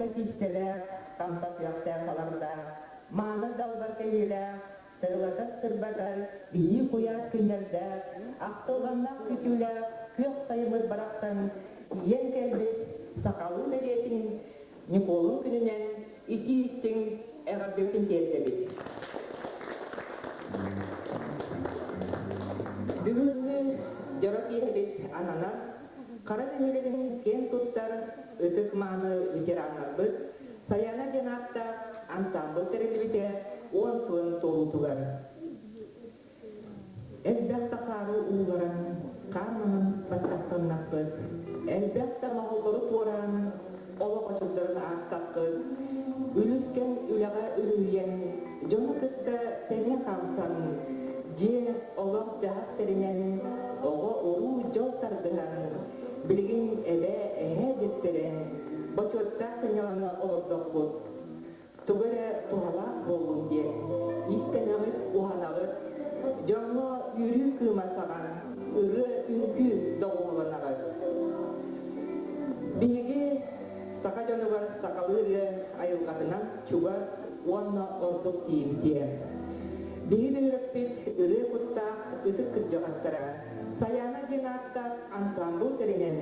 Чаҕылхай киистэлээх, хампа күөхтээх халардаах, мааны далбар кэһиилээх, тырылатар-сырбатар, илии куйаас күннэрдээх, ахтылҕаннаах күтүүлээх күөх сайыммыт барахсан тиийэн кэлбит сахалыы бэлиэтин Ньукуолун күнүнэн итии-истиҥ эҕэрдэбитин тиэрдэбит. Бүгүҥҥү дьоро киэһэбит ананар Хара нэһилиэгин киэн туттар ытык-мааны ветераннарбыт Сайаана диэн ааттаах ансаамбыл тэриллибитэ 10 сылын туолуутугар. Элбэх да хаары уулларан, хаар маҥан баттахтаннахпыт, элбэх да моһоллору туораан, олох очурдарын аастаххыт, үлүскэн үлэҕэ үлүһүйэн, дьону кытта тэҥэ хаамсан, дьиэ, олох-дьаһах тэринэн, оҕо-уруу дьол тардыһан, билигин эбээ, эһээ диэттэрэ, бочуоттаах сынньалаҥҥа олордохпут. Тугу эрэ туһалаах буоллун диэн иистэнэҕит, уһанаҕыт, дьоҥҥо үөрүү кыыма саҕан, ырыа-үҥкүү доҕуһуолланаҕыт. Биһиги саха дьонугар сахалыы ырыа айылҕатынан чугас уонна ордук тиийимтиэ. Биһиги бөһүөлэкпит ырыа куттаах ытык кырдьаҕастара Сайаана диэн ааттаах ансаамбыл тэринэн,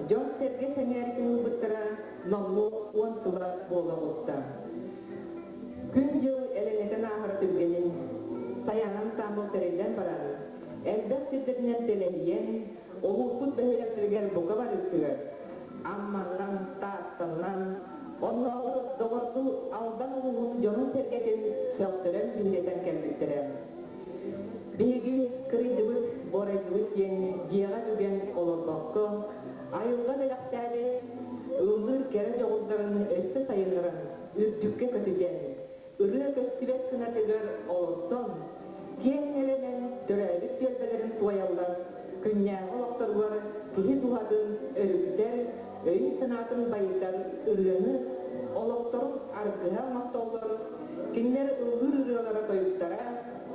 дьон-сэргэ сэҥээритин ылбыттара номнуо 10 сыла буола оҕуста. Күн-дьыл элэҥнэтэн ааһара түргэнин, Сайаана ансаамбыл тэриллэн баран, элбэх сирдэринэн тэлэһийэн, улууспут бөһүөлэктэригэр бука барыытыгар Амманнан, Тааттаннан, оннооҕор доҕордуу Алдан улууһун дьонун-сэргэтин сөхтөрөн биһирэтэн кэлбиттэрэ. Биһиги кырыйдыбыт, буорайдыбыт диэн дьиэҕэ бүгэн олорбокко, айылҕа бэлэхтээбит ыллыыр кэрэ дьоҕурдарын өссө сайыннаран, үрдүккэ көтүтэн, ырыа көстүбэт кынатыгар олорсон, киэҥ нэлэмэн төрөөбүт түөлбэлэрин туойаллар, күннээҕи олохторугар киһи дууһатын өрүттэр, өйүн-санаатын байытар ырыаны олохторун аргыһа оҥостоллор, кинилэр ыллыыр ырыалара-тойуктара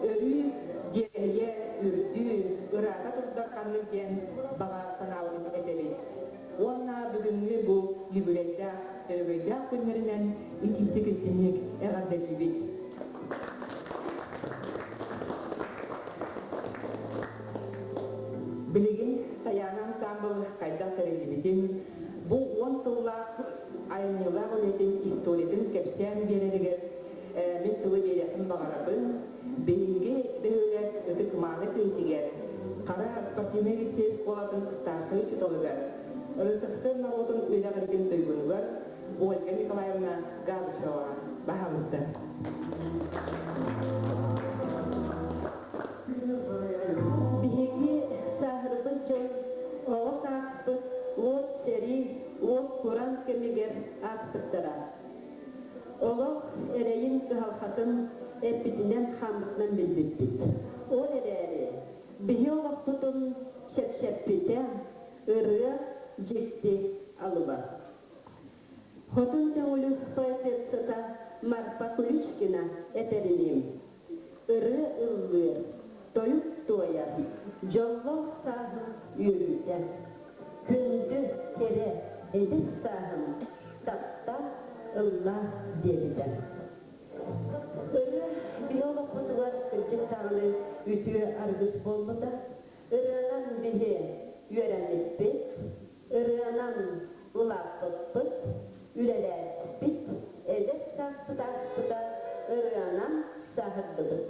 өрүү дьиэрэһийэ, үрдүү, ыраата турдар ханнык диэн баҕа санаабытын этэбит. Уонна бүгүҥҥү бу юбилейдаах, өрөгөйдөөх күннэринэн итиитик-истиҥник эҕэрдэлиибит. Билигин Сайаана ансаамбыл хайдах тэриллибитин, бу 10 сыллаах айымньылаах үлэтин историятын кэпсээн биэрэригэр мин тылы биэриэхпин баҕарабын. Биһиги бөһүөлэк ытык-мааны киһитигэр, Хара спортивнай лицей оскуолатын старшай учууталыгар, РСФСР норуотун үөрэҕирдин туйгунугар Ольга Николаевна Габышеваҕа баһаалыста. Биһиги сааһырбыт дьон оҕо сааспыт уот сэрии, уот куран кэмигэр ааспыттара. Олох эрэйин кыһалҕатын эппитинэн-хааммытынан билбиппит. Ол эрээри биһи олохпутун чэпчэппитэ ырыа дьикти алыба. Хотун Төҥүлү поэтессата Марфа Куличкина этэринии, ырыа ыллыыр, тойук туойар, дьоллоох сааһым үөрүүтэ. Күндү, кэрэ, эдэр сааһым таптаа, ыллаа диэбитэ. Ырыа биһи олохпутугар кырдьык даҕаны үтүө аргыс буолбута. Ырыанан биһи үөрэммиппит, ырыанан улааппыппыт, үлэлээбиппит, эдэр сааспыт ааспыта, ырыанан сааһырдыбыт.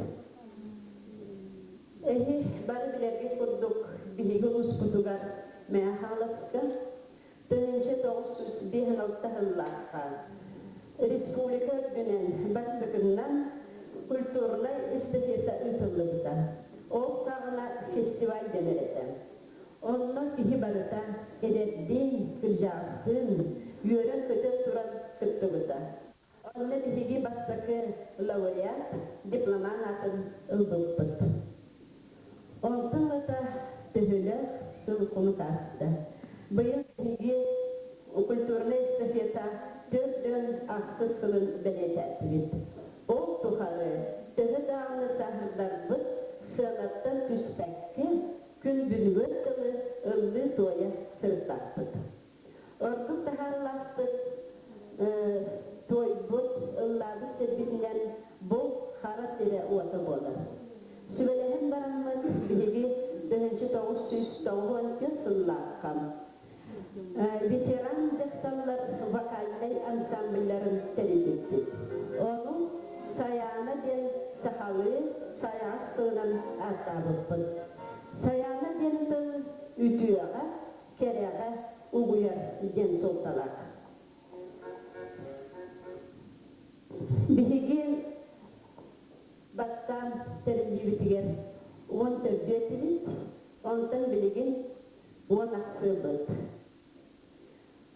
Эһи бары билэргит курдук биһиги улууспутугар Мэҥэ Хаҥаласка 1956 сыллаахха республика үрдүнэн бастакыннан культурнай эстафета ыытыллыбыта. Ол саҕана фестиваль дэнэр этэ. Онно киһи барыта эдэрдиин, кырдьаҕастыын үөрэн-көтөн туран кыттыбыта. Онно биһиги бастакы лауреат дипломан аатын ылбыппыт. Онтон ылата төһөлөөх сыл-хонук ааста. Быйыл биһиги культурнай эстафета 46 сылын бэлиэтээтибит. Ол тухары төһө даҕаны сааһырдарбыт сыанаттан түспэккэ күн бүгүнүгэр дылы ыллыы-туойа сырыттахпыт. Ордук таһаарылаахтык Ветеран дьахталлар вокальнай ансамблларын тэрийбиппит. Ону Сайаана диэн сахалыы сайаҕас тылынан ааттаабыппыт. Сайаана диэн тыл үтүөҕэ, кэрэҕэ угуйар диэн суолталаах. Биһиги бастаан тэриллиибитигэр 14 этибит, онтон билигин 10 ахсыабыт.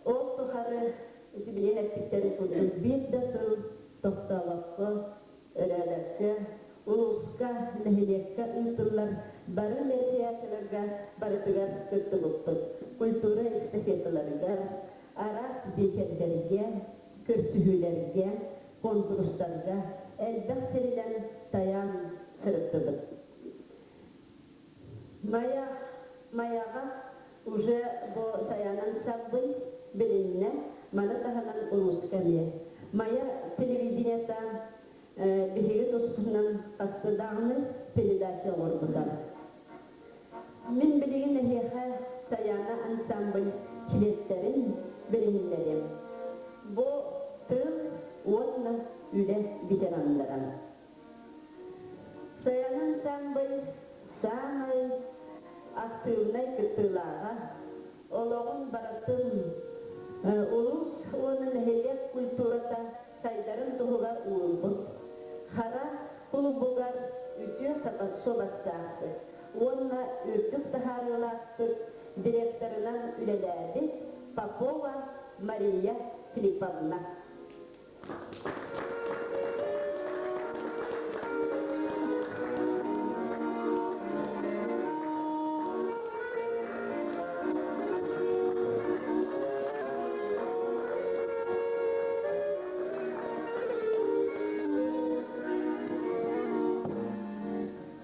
Ол тухары ити билигин эппиттэрин курдук биир да сыл тохтообокко, өрөөбөккө, улууска, нэһилиэккэ ыытыллар бары мероприятиеларга барытыгар кыттыбыппыт. Культура эстафеталарыгар, араас биэчэрдэргэ, көрсүһүүлэргэ, конкурстарга элбэх сиринэн тайаан сырыттыбыт. Майа, Майаҕа уже бу Сайаана ансамбль билиннэ, маны таһынан улууска эмиэ. Майа телевидениета биһиги туспутунан хаста даҕаны передача оҥорбута. Мин билигин эһиэхэ Сайаана ансамбль чилиэттэрин билиһиннэриэм. Бу тыл уонна үлэ ветераннара. Сайаана ансамбль саамай актыыбынай кыттыылааҕа, олоҕун барытын улуус уонна нэһилиэк культурата сайдарын туһугар уурбут, Хара кулубугар үтүө суобастаахтык уонна үрдүк таһаарыылаахтык директорынан үлэлээбит Попова Мария Филипповна.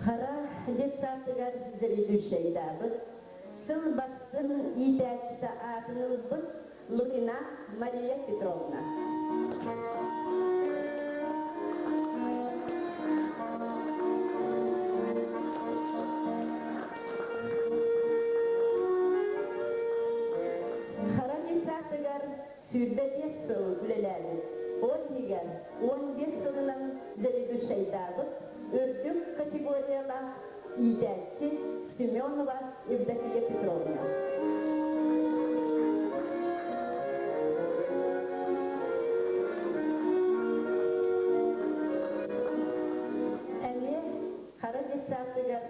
Хара детсадыгар заведующайдаабыт, сыл бастын иитээччитэ аатын ылбыт Лукина Мария Петровна. Хара детсадыгар 25 сыл үлэлээбит. Ол иһигэр 15 сылынан заведующайдаабыт үрдүк категориялаах иитээччи Семенова Евдокия Петровна. Эмиэ Хара детсадыгар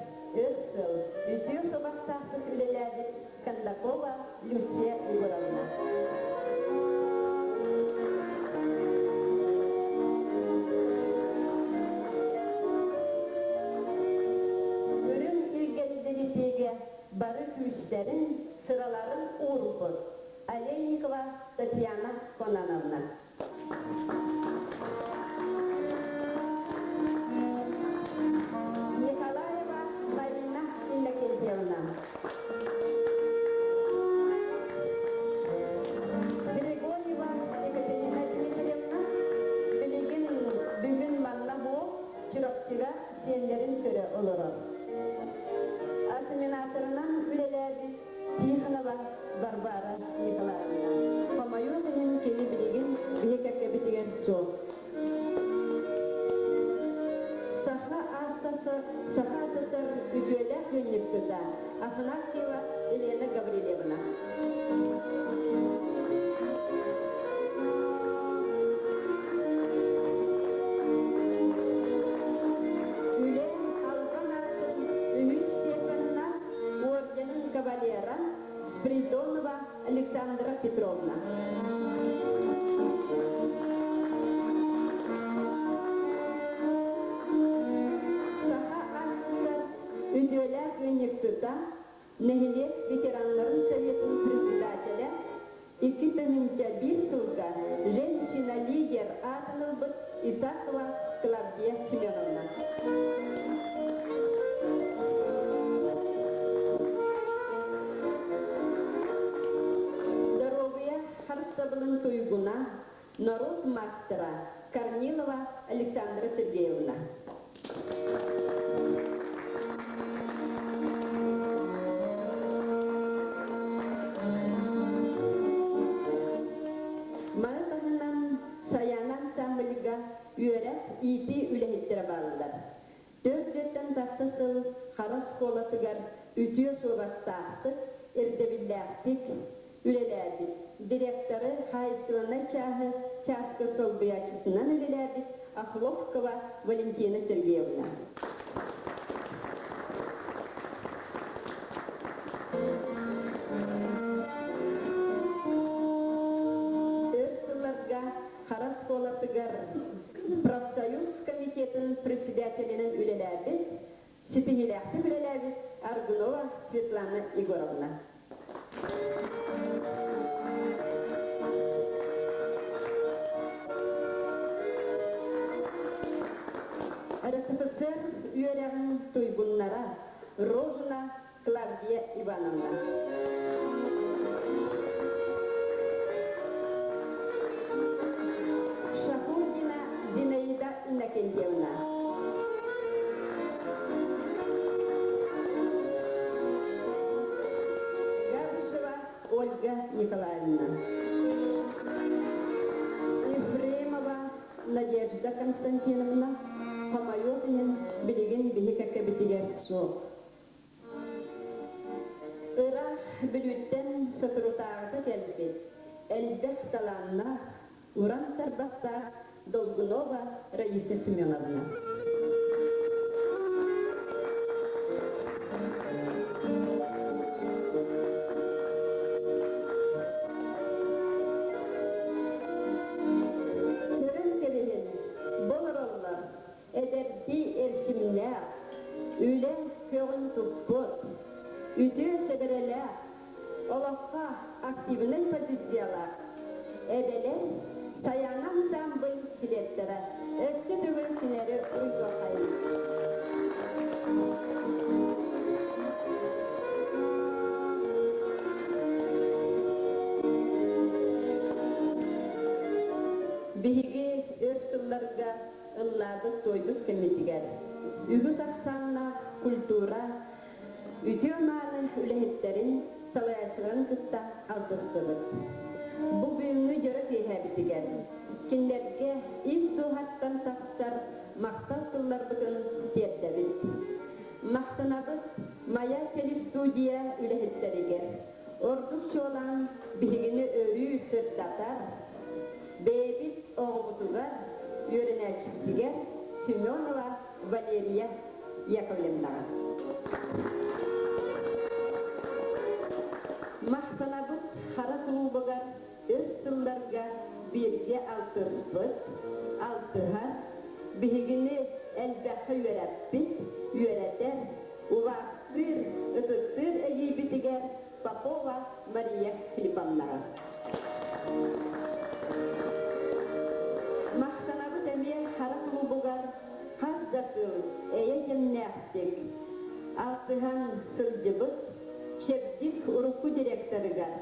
өр сыл үтүө суобастаахтык үлэлээбит Кондакова Люция Егоровна. Үрүҥ илгэни дэлэтиигэ бары күүстэрин, сыраларын уурбут Олейникова Татьяна Кононовна. Николаева Марина Иннокентьевна. Григорьева Екатерина Дмитриевна билигин бүгүн манна буол Чурапчыга сиэннэрин көрө олорор. Осеменаторынан үлэлээбит Тихонова Варвара Николаевна. Хомойуох иһин кини билигин биһи кэккэбитигэр суох. Саха АССР Саха АССР үтүөлээх ыанньыксыта Афанасьева Елена Гаврильевна. Үлэ албан аатын үһүс степенна орденын кавалера Спиридонова Александра Петровна. Саха АССР үтүөлээх ыанньыксыта, нэһилиэк ветераннарын советын председателя, 2001 сылга «Женщина-лидер» аатын ылбыт Исакова Клавдия Семеновна. Доруобуйа харыстабылын туйгуна, народ мастера Корнилова Александра Сергеевна. директоры хаһаайыстыбаннай чааһы чааска солбуйааччытынан үлэлээбит Охлопкова Валентина Сергеевна. Өр сылларга Хара оскуолатыгар профсоюз комитетын председателинэн үлэлээбит, ситиһиилээхтик үлэлээбит Аргунова Светлана Егоровна. РСФСР үөрэҕин туйгуннара Рожина Клавдия Ивановна. Шахурдина Зинаида Иннокентьевна. Габышева Ольга Николаевна. Ефремова Надежда Константиновна хомойуох иһин билигин биһи кэккэбитигэр суох. Ыраах Бүлүүттэн соторутааҕыта кэлбит, элбэх талааннаах, уран тарбахтаах Долгунова Раиса Семеновна. Көрөн кэбиһин, болороллор, эдэрдии эрчимнээх, үлэ көҕүн туппут, үтүө сэбэрэлээх, олоххо активнай позициялаах эбэлэр Сайаана ансаамбыл чилиэттэрэ өссө төгүл кинилэри уруйдуоххайын. Биһиги өр сылларга ыллаабыт-туойбут кэммитигэр үгүс ахсааннаах культура үтүө-мааны үлэһиттэрин, салайааччыларын кытта алтыстыбыт. Бу бүгүҥҥү дьоро киэһэбитигэр кинилэргэ ис дууһаттан тахсар махтал тылларбытын тиэрдэбит. Махтанабыт Майа телестудия үлэһиттэригэр, ордук чуолаан биһигини өрүү сырдатар, бэйэбит оҕобутугар, үөрэнээччибитигэр Семенова Валерия Яковлевнаҕа. Махтанабыт Хара кулуубугар өр сылларга бииргэ алтыспыт, алтыһар, биһигини элбэххэ үөрэппит, үөрэтэр, убаастыыр, ытыктыыр эдьиийбитигэр Попова Мария Филипповнаҕа. Махтанабыт эмиэ Хара кулуубугар хас да сыл эйэ дэмнээхтик алтыһан сылдьыбыт Чэбдик урукку директорыгар,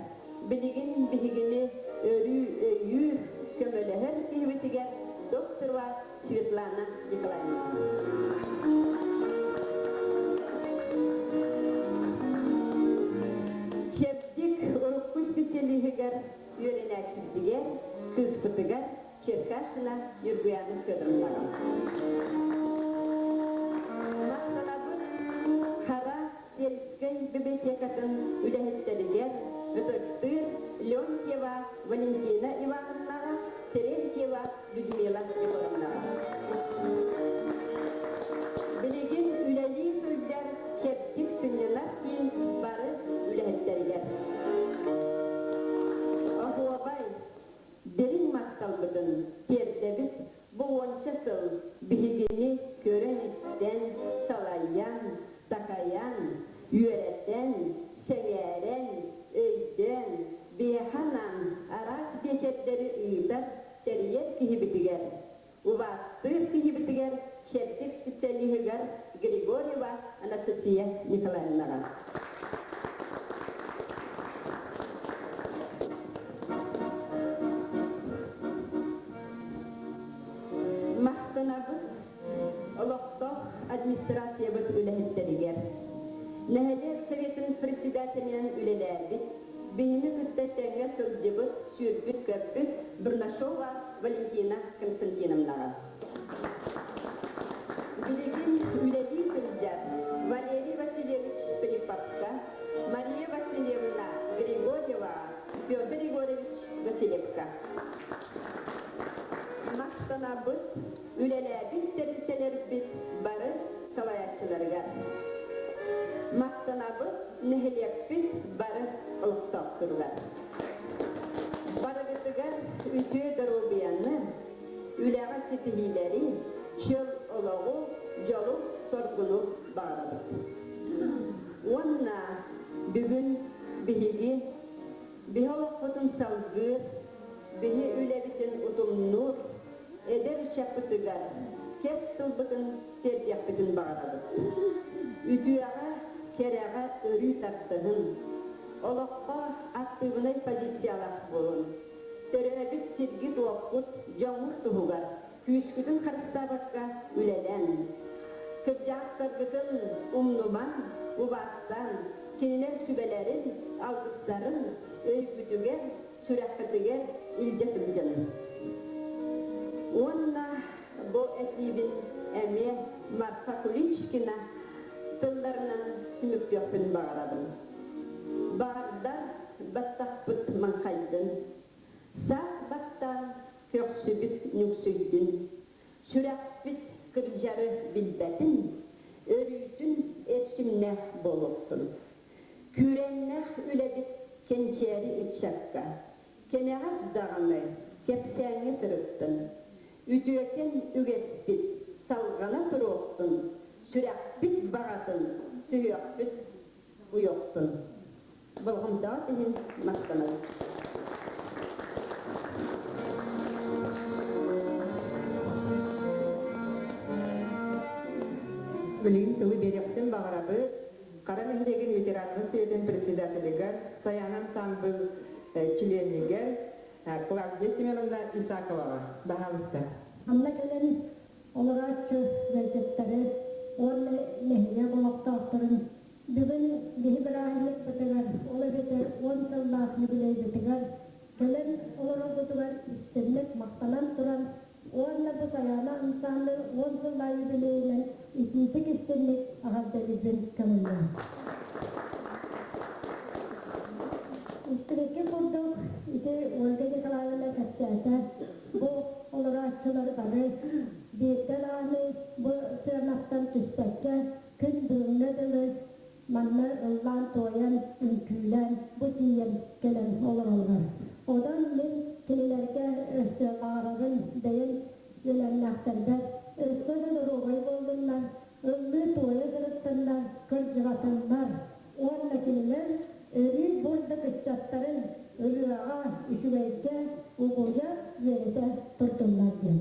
билигин биһигини өрүү өйүүр, көмөлөһөр киһибитигэр докторова Светлана Николаевна. Чэбдик урукку специалиһыгар үөрэнээччибитигэр, кыыспытыгар Черкашина Ньургуйаана Федоровнаҕа. Махтанабыт Хара сельскэй библиотекатын үлэһиттэригэр ытыктыыр Леонтьева Валентина Ивановнаҕа, Терентьева Людмила Егоровнаҕа. Билигин үлэлии сылдьар чэбдик сынньанар киин бары үлэһиттэригэр. Оһуобай, дириҥ махталбытын тиэрдэбит бу уонча сыл биһигини көрөн-истэн, салайан, такайан, үөрэтэн, сэҥээрэн, өйдөөн, биһиэхэ анаан араас биэчэрдэри ыытар, тэрийэр киһибитигэр, убаастыыр киһибитигэр чэбдик специалиһыгар Григорьева Анастасия Николаевнаҕа. Махтанабыт олохтоох администрациябыт үлэһиттэригэр, нэһилиэк советын председателинэн үлэлээбит, биһини кытта тэҥҥэ сылдьыбыт, сүүрбүт-көппүт Бурнашова Валентина Константиновнаҕа. Билигин үлэлии сылдьар Валерий Васильевич Филипповка, Мария Васильевна Григорьеваҕа, Петр Егорович. Үтүө доруобуйаны, үлэҕэ ситиһиилэри, чөл олоҕу, дьолу-соргуну баҕарабыт. Уонна бүгүн биһиги биһи олохпутун салгыыр, биһи үлэбитин утумнуур эдэр ыччаппытыгар кэс тылбытын тиэрдиэхпитин баҕарабыт. Үтүөҕэ, кэрэҕэ өрүү тардыһын, олоххо актыыбынай позициялаах буолун. Төрөөбүт сиргит-уоккут, дьоҥҥут туһугар күүскүтүн харыстаабакка үлэлээҥ. Кырдьаҕастаргытын умнумаҥ, убаастааҥ, кинилэр сүбэлэрин, алгыстарын өйгүтүгэр, сүрэххитигэр илдьэ сылдьын. Уонна бу этиибин эмиэ Марфа Куличкина тылларынан түмүктүөхпүн баҕарабын. Баҕардар баттахпыт маҥхайдын, саас баттаан көхсүбүт нүксүйдүн, сүрэхпит кырдьары билбэтин, өрүүтүн эрчимнээх буолуохтун. Күүрээннээх үлэбит кэнчээри ыччакка, кэнэҕэс даҕаны кэпсээҥҥэ сырыттын. Үтүөкэн үгэспит салҕана туруохтун, сүрэхпит баҕатын сүһүөхпүт уйуохтун. Болҕомтоҕут иһин махтанабыт. Билигин тылы биэриэхпитин баҕарабыт. Хара нэһилиэгин ветераннарын съездин председателигэр, Саян ансамбль чилиэнигэр Клавдия Семеновна Исаковаҕа. Баһаалыста. Манна кэлэн олорооччу ыалдьыттары уонна нэһилиэк олохтоохторун бүгүн биһи бырааһынньыкпытыгар, ол эбэтэр уон сыллаах юбилейбытыгар кэлэн олороргутугар истинник махтанан туран уонна бу Сайаана ансамбль уон сыллаах юбилейынан итиитик истинник эҕэрдэлиирбин көҥүллээн. Истибиккит курдук, ити Ольга Николаевна кэпсээтэ, бу олорооччулар бары биирдэ даҕаны бу сыанаттан түспэккэ күн бүгүҥҥэ дылы манна ыллаан-туойан, үҥкүүлээн бу тиийэн кэлэн олороллор. Онон мин кинилэргэ өссө баҕарабын бэйэм үөлээннээхтэрбэр өссө да доруобай буоллуннар, ыллыы-туойа сырыттыннар, кырдьыбатыннар уонна кинилэр өрүү бурдук ыччаттарын ырыаҕа, үчүгэйгэ угуйа, үөрэтэ турдуннар диэн.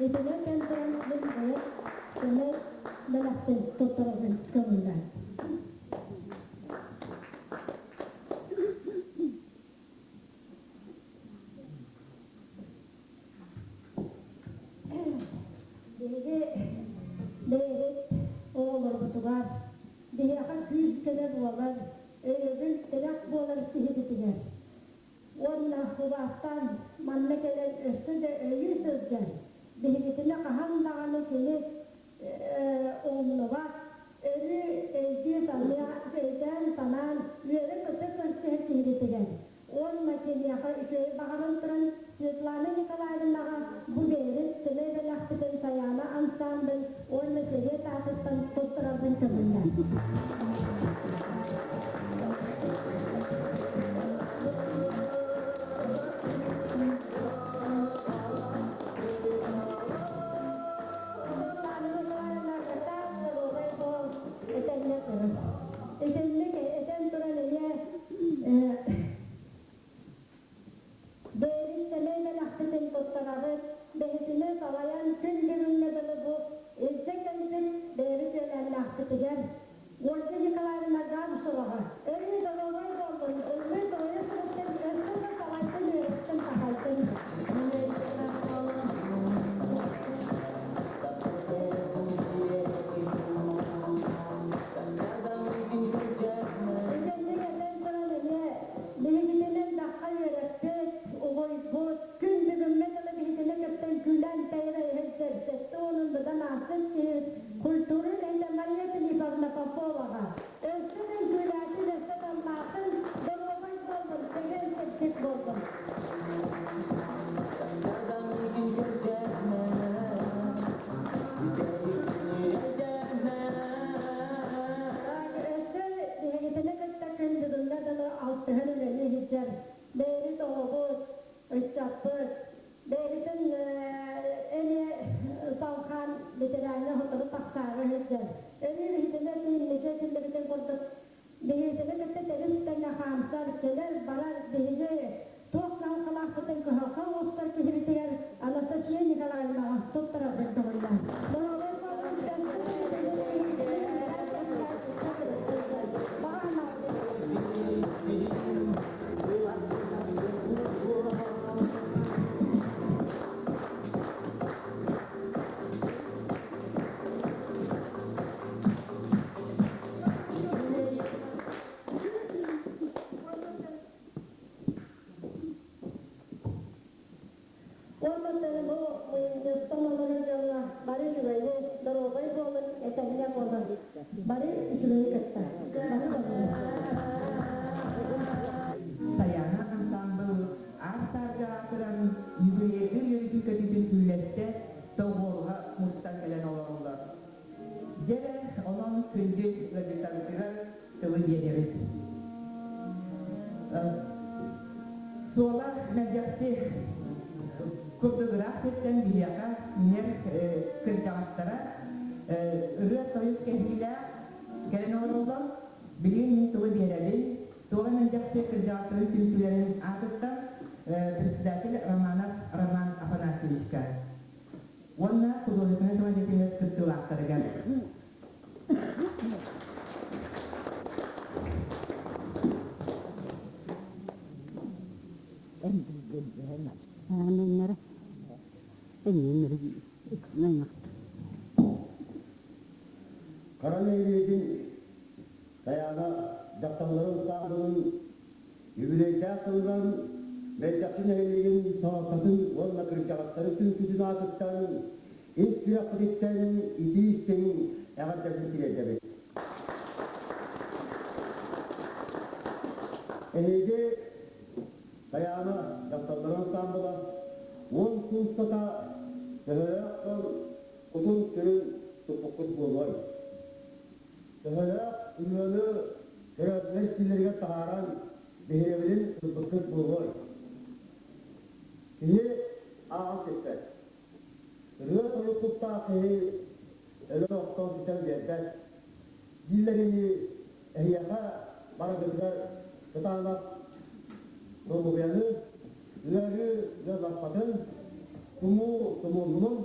Итинэн кэмтэн мин бэйэм сэмэй бэлэхпин туттарабын көҥүллээн. Биһиги бэйэбит оҕолорбутугар биһиэхэ күүс-көмө буолар, өйөбүл, тирэх буолар киһибитигэр Уонна убаастаан манна кэлэн өссө да өйүү сылдьар, биһигитини хаһан даҕаны кини умнубат, өрүү өйдүү-саныы, өйдөөн-санаан, үөрэ-көтө көрсүһэр киһибитигэр уонна киниэхэ үчүгэй баҕаран туран Светлана Николаевнаҕа бу бэйэбит сэмэй бэлэхпитин Сайаана ансамбль уонна Сэбиэт аатыттан туттарарбын көҥүллээн. Итинник этэн туран эмиэ Бэйэбит сэмэй бэлэхпитин туттарабыт, бэһитини салайан күн бүгүҥҥэ дылы бу илдьэ кэлбит бэйэбит үөлээннээхпитигэр Ольга Николаевна Габышеваҕа өрүү доруобай буоллун, ыллыы-туойа сырыттын, өссө да салайтын, үөрэттин, такайтын. Итинник этэн туран эмиэ Биһигитинэн дахха үөрэппит, угуйбут, күн бүгүҥҥэ дылы биһигини кытта үҥкүүлээн тэйэр эйэһит 70 быдан ааспыт киһи культура үлэһитэ Мария Филипповна. Уонна бу мунньустан олорор дьоҥҥо бары үчүгэйи, доруобай буолун, этэҥҥэ буолун. Бары үчүгэйи кытта. Бары доруобай. Сайаана ансаамбыл аар-саарга аатыран, юбилейдыыр үөрүүтүн-көтүүтүн үллэстэ, тоҕуоруһа мустан кэлэн олороллор. Дьэ эрэ, онон күндү ыалдьыттарбытыгар тылы биэрэбит. Суола Мэлдьэхси курдук ыраах сиртэн биһиэхэ ньэр кырдьаҕастара ырыа-тойук кэһиилээх кэлэн олороллор. Билигин мин тылы биэрэбин. Суола Мэлдьэхси кырдьаҕастарын түмсүүлэрин аатыттан председатель Романов Роман Афанасьевичка уонна художественнай самодеятельность кыттыылаахтарыгар. Хара нэһилиэгин Сайаана дьахталларын саабылын юбилейдаах сылынан Мэлдьэхси нэһилиэгин салалтатын уонна кырдьаҕастары түмсүүтүн аатыттан ис сүрэхпититтэн итии-истиҥ эҕэрдэбин тириэрдэбит. Эһиги Сайаана дьахталларын ансаамбыла 10 сыл устата төһөлөөх дьон кутун-сүрүн туппуккут буолуой? Төһөлөөх ырыаны көрөөччүлэр истиилэригэр таһааран биһирэбилин ылбыккыт буолуой? Киһи ааҕан сиппэт. Ырыа тойук куттаах киһи өлөр охтон сүтэн биэрбэт. Дииллэринии эһиэхэ барыгытыгар кытаанах доруобуйаны, ыарыы ыалласпатын, тумуу тумуллунун,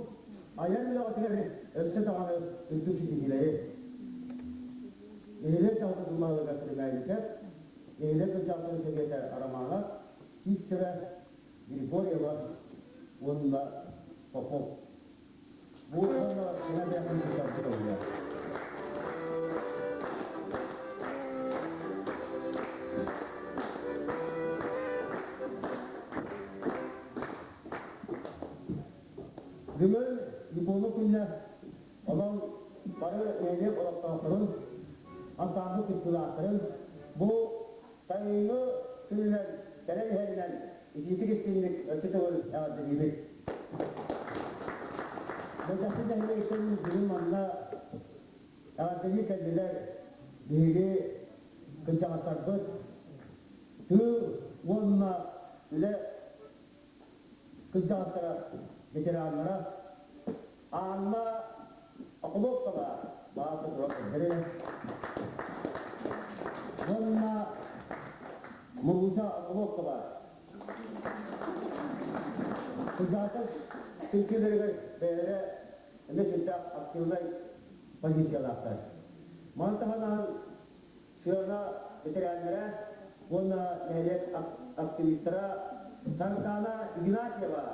айар үлэҕитигэр өссө даҕаны үрдүк ситиһиилэри. Нэһилиэк дьаһалтатын баһылыга Сремяйников, нэһилиэк кырдьаҕастарын сэбиэтэ Романов, Сивцева, Григорьева уонна Попов. Бу уонна кыра бэйэхин кытарбыт олуйар. Бүгүн Япону күнэ онон бары нэһилиэк олохтоохторун, ансаамбыл кыттыылаахтарын бу сайыҥҥы күнүнэн кэлэн иһэринэн итиитик истиҥник өссө төгүл эҕэрдэлиибит. Мэлдьэхси нэһилиэгиттэн бүгүн манна эҕэрдэлии кэллилэр биһиги кырдьаҕастарбыт, тыыл уонна үлэ кырдьаҕастара, ветераннара Анна Околовкова, Бааса турар сирдэрэ уонна Муруса Околовкова. Кырдьаҕастар түмсүүлэригэр бэйэлэрэ эмиэ сүрдээх активнай позициялаахтар. Маны таһынан сыана ветераннара уонна нэһилиэк активистара Сардаана Игнатьева,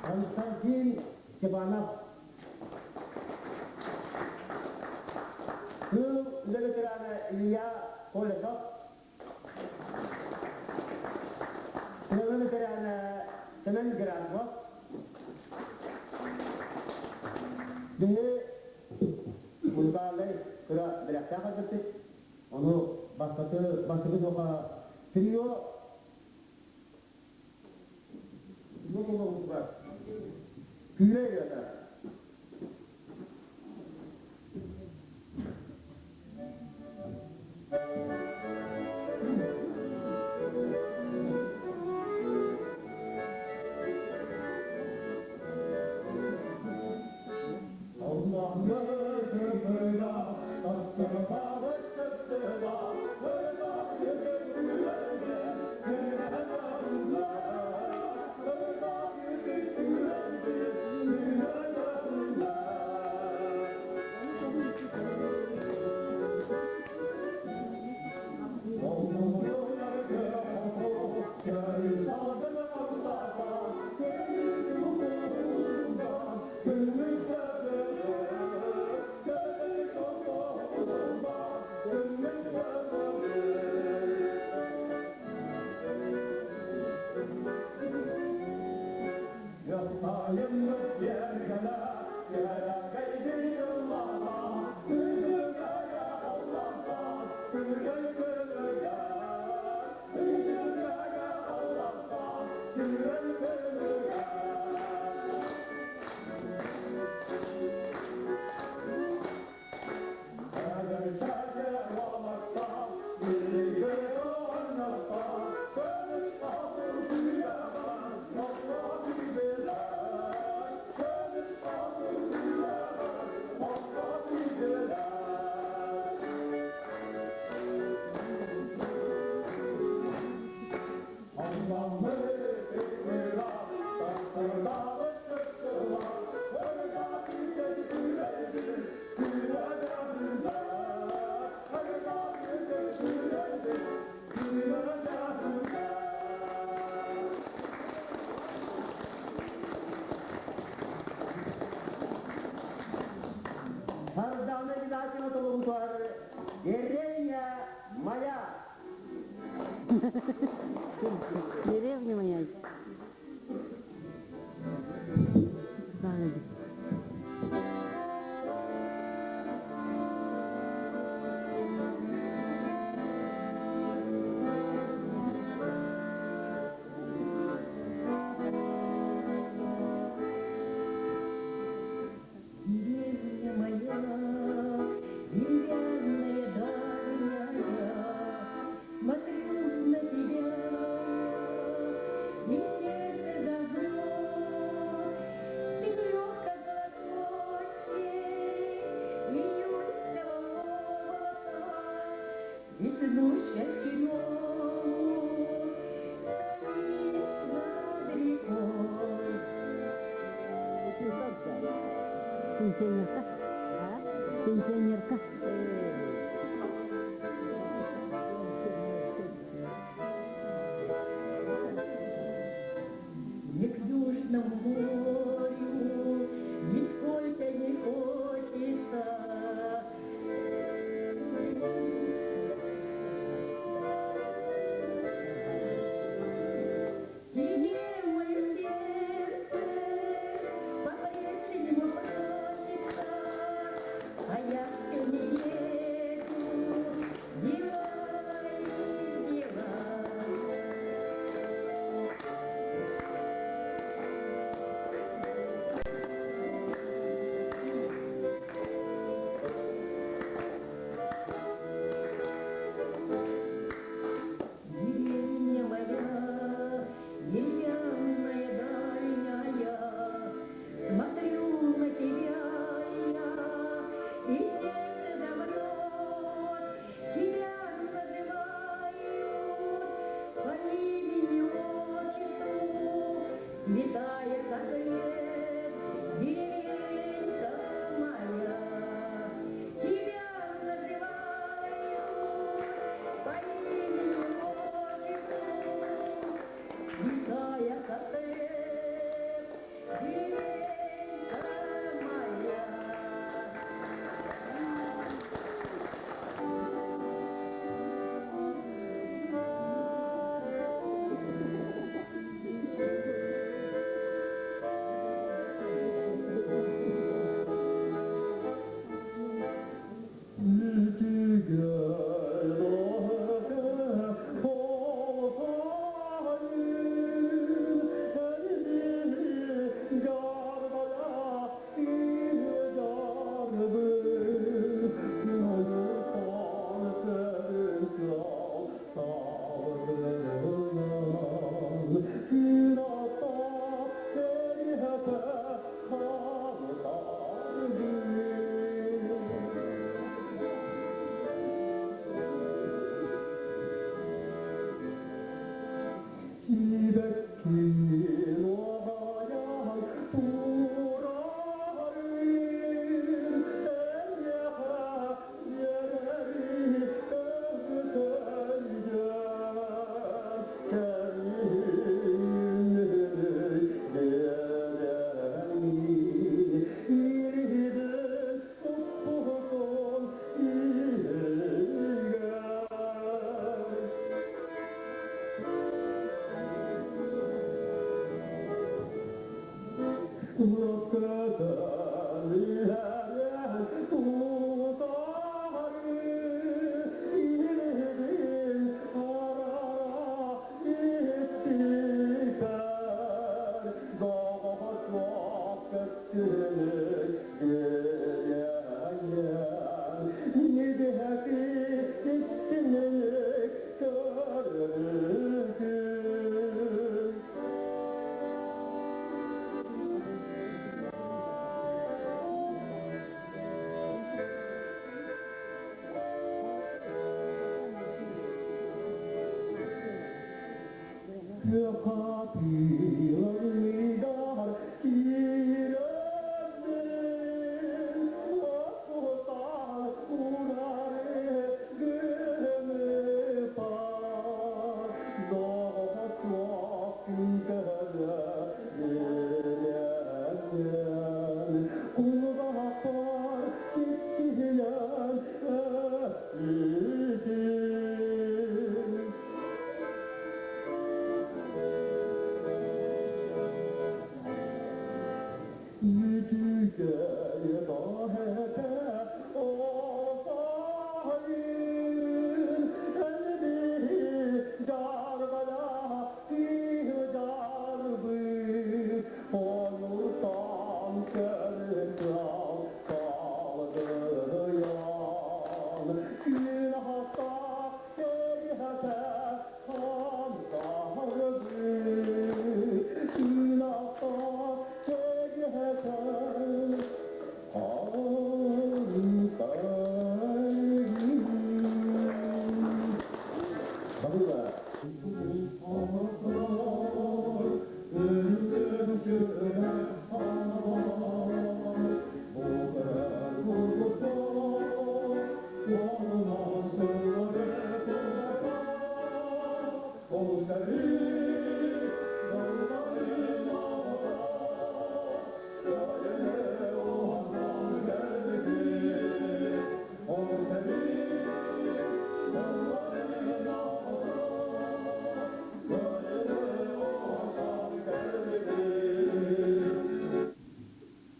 Константин Степанов, тыыл үлэ ветерана Илья Колесов, сыана ветерана Семен Герасимов, Биһи музыкальнай кыра бэлэхтээх өлбүппүт. Ону бастакы бастакы суоха трио буолуутугар күүрэ ырыата. Деревня моя. Деревня моя, деревянная дальняя, смотрю на тебя, и сердце зовет. Ты легко колосочки июньского молока, веснушка черемух, стоишь над рекой. Пенсионерка. Пенсионерка. Ни к южному морю нисколько не хочется. Тебе мое сердце по-прежнему просится, а я все не еду, дела и дела. Деревня моя, деревянная дальняя, смотрю на тебя я, и сердце замрет. Тебя называют по имени-отчеству, святая Катрет, деревенька моя. Тебя называют по имени-отчеству, святая Катрет, деревенька моя.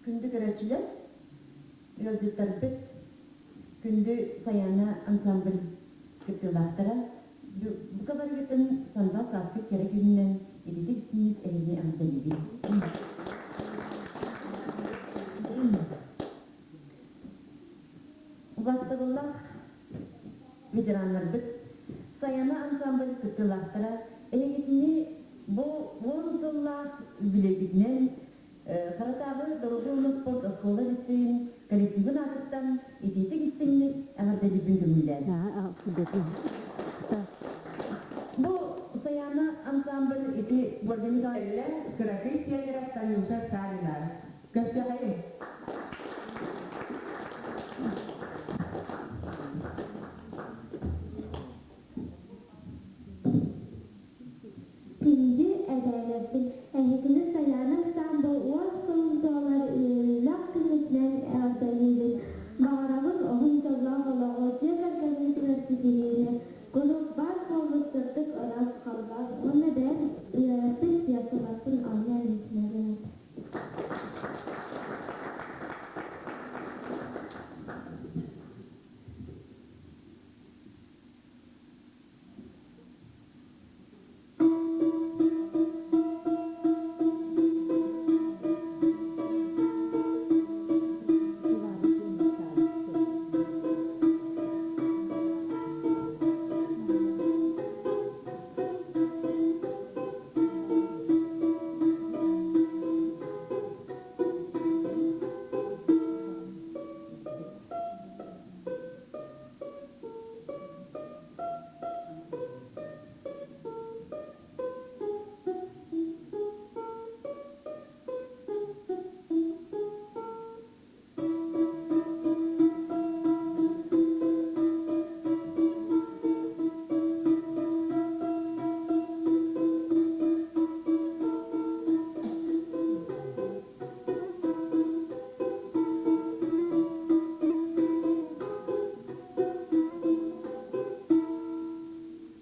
Күндү көрөөччүлэр, ыалдьыттарбыт, күндү Сайаана ансамбль кыттыылаахтара, бука барыгытын сандал сааскыт кэрэ күнүнэн ититик истиҥник эһигини эҕэрдэлиибит. Убаастабыллаах ветераннарбыт, Саяна ансамбль кыттыылаахтара эһигитини бу уон сыллаах үбүлүөйгүтүнэн Харатааҕы доруобуйа уонна спорт оскуола лицейин коллективын аатыттан итиитик истиҥник эҕэрдэлиирбин көҥүллээн. Бу Саяна ансамбль ити Ольга Николаевна кыракый пионера Танюша Шарина. Көрсүөхэйиҥ! Күндү эбээлэрбин, эһигини Сайаана ансаамбыл уон сылын туолар үөрүүлээх күҥҥүтүнэн эҕэрдэлиибин! Баҕарабын уһун дьоллоох олоҕу, дьиэ кэргэҥҥитигэр ситиһиини, куруук баар буолбут сырдык ыраас халлаан уонна бэйэм үөрэппит пьесаларбын оонньоон иһитинэбин.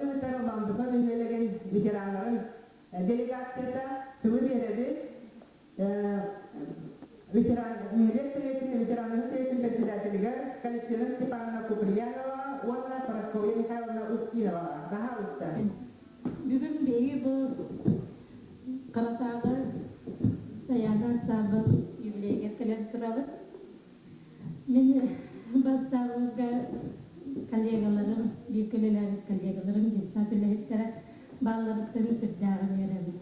Ыытар Ландыка бөһүөлэгин ветераннарын делегацията тылы биэрэбит. Ветеран нэһилиэк советын ветераннарын советын председателигэр Калистина Степановна Куприянова уонна Парасковья Михайловна Устинова. Баһаалыста. Бүгүн биһиги бу Харатааҕы Сайаана ансаамбыл юбилейыгар кэлэн турабыт. Мин бастаабылга коллегаларым, бииргэ үлэлээбит коллегаларым, детсад үлэһиттэрэ баалларыттан сүрдээҕин үөрэбин.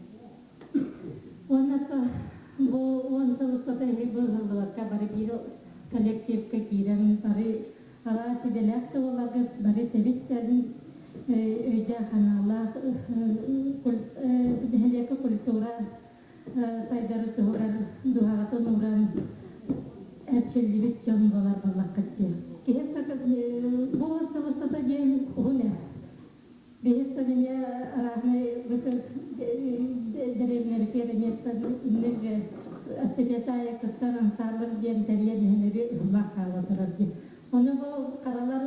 Уонна бу уон сыл устата эһиги быыһыллыбакка бары биир коллективка киирэн бары араас идэлээх да буоларгыт бары тэбис-тэбин өйдөөх-санаалаах нэһилиэккэ культура сайдары туһугар дууһаҕытын ууран эрчиллибит дьон буолар буоллаххыт дии. Киһи бу сыл устата диэн уһун ээ. Биһи эмиэ разный дэриэбинэлэргэ эмиэ инник Остепетая кыттар ансамбль диэн тэрийэн иһэн ыһыллах хаала турар дии. Ону бу харалар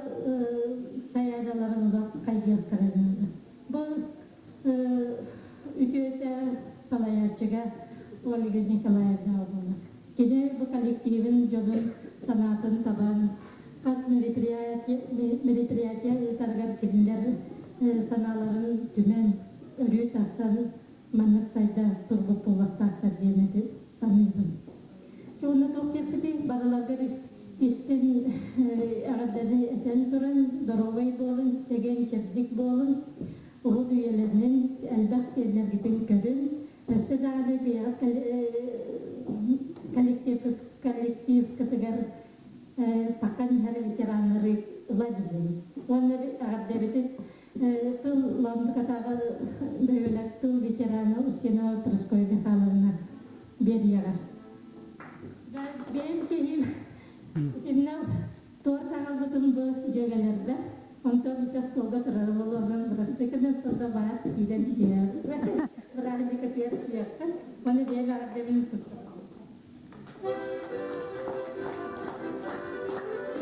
сайаадаларын олох хайгыахтара наада. Бу үтүөтэ салайааччыга Ольга Николаевна буолар. Кини бу коллективин дьонун санаатын табан, хас мероприятие ыытарыгар кинилэр санааларын түмэн, өрүү тахсан маннык сайда турбут буолуохтаахтар диэн саныыбын. Уонна туох диэхпитий, барыларгар истин эҕэрдэни этэн туран, доруобай буолун, чэгиэн-чэбдик буолун, уһун үйэлэринэн элбэх сиэннэргитин көрүн, өссө даҕаны бэйэҕит коллективкытыгар таххан иһэр ветераннары ыла билин. Уонна эҕэрдэбитин тыл Лондукатааҕы Устинова Прасковья Михайловна биэриэҕэ. Бэйэм киһим итиннэ туорт аҕалбытым бу дьүөгэлэрбэр. Онтон ити остуолга турар олорон бырастыы гынан остуолга баар киирэн сиэр. Бырааһынньыкытыгар сиэххэ. Уонна бэйэм эҕэрдэбин туттум.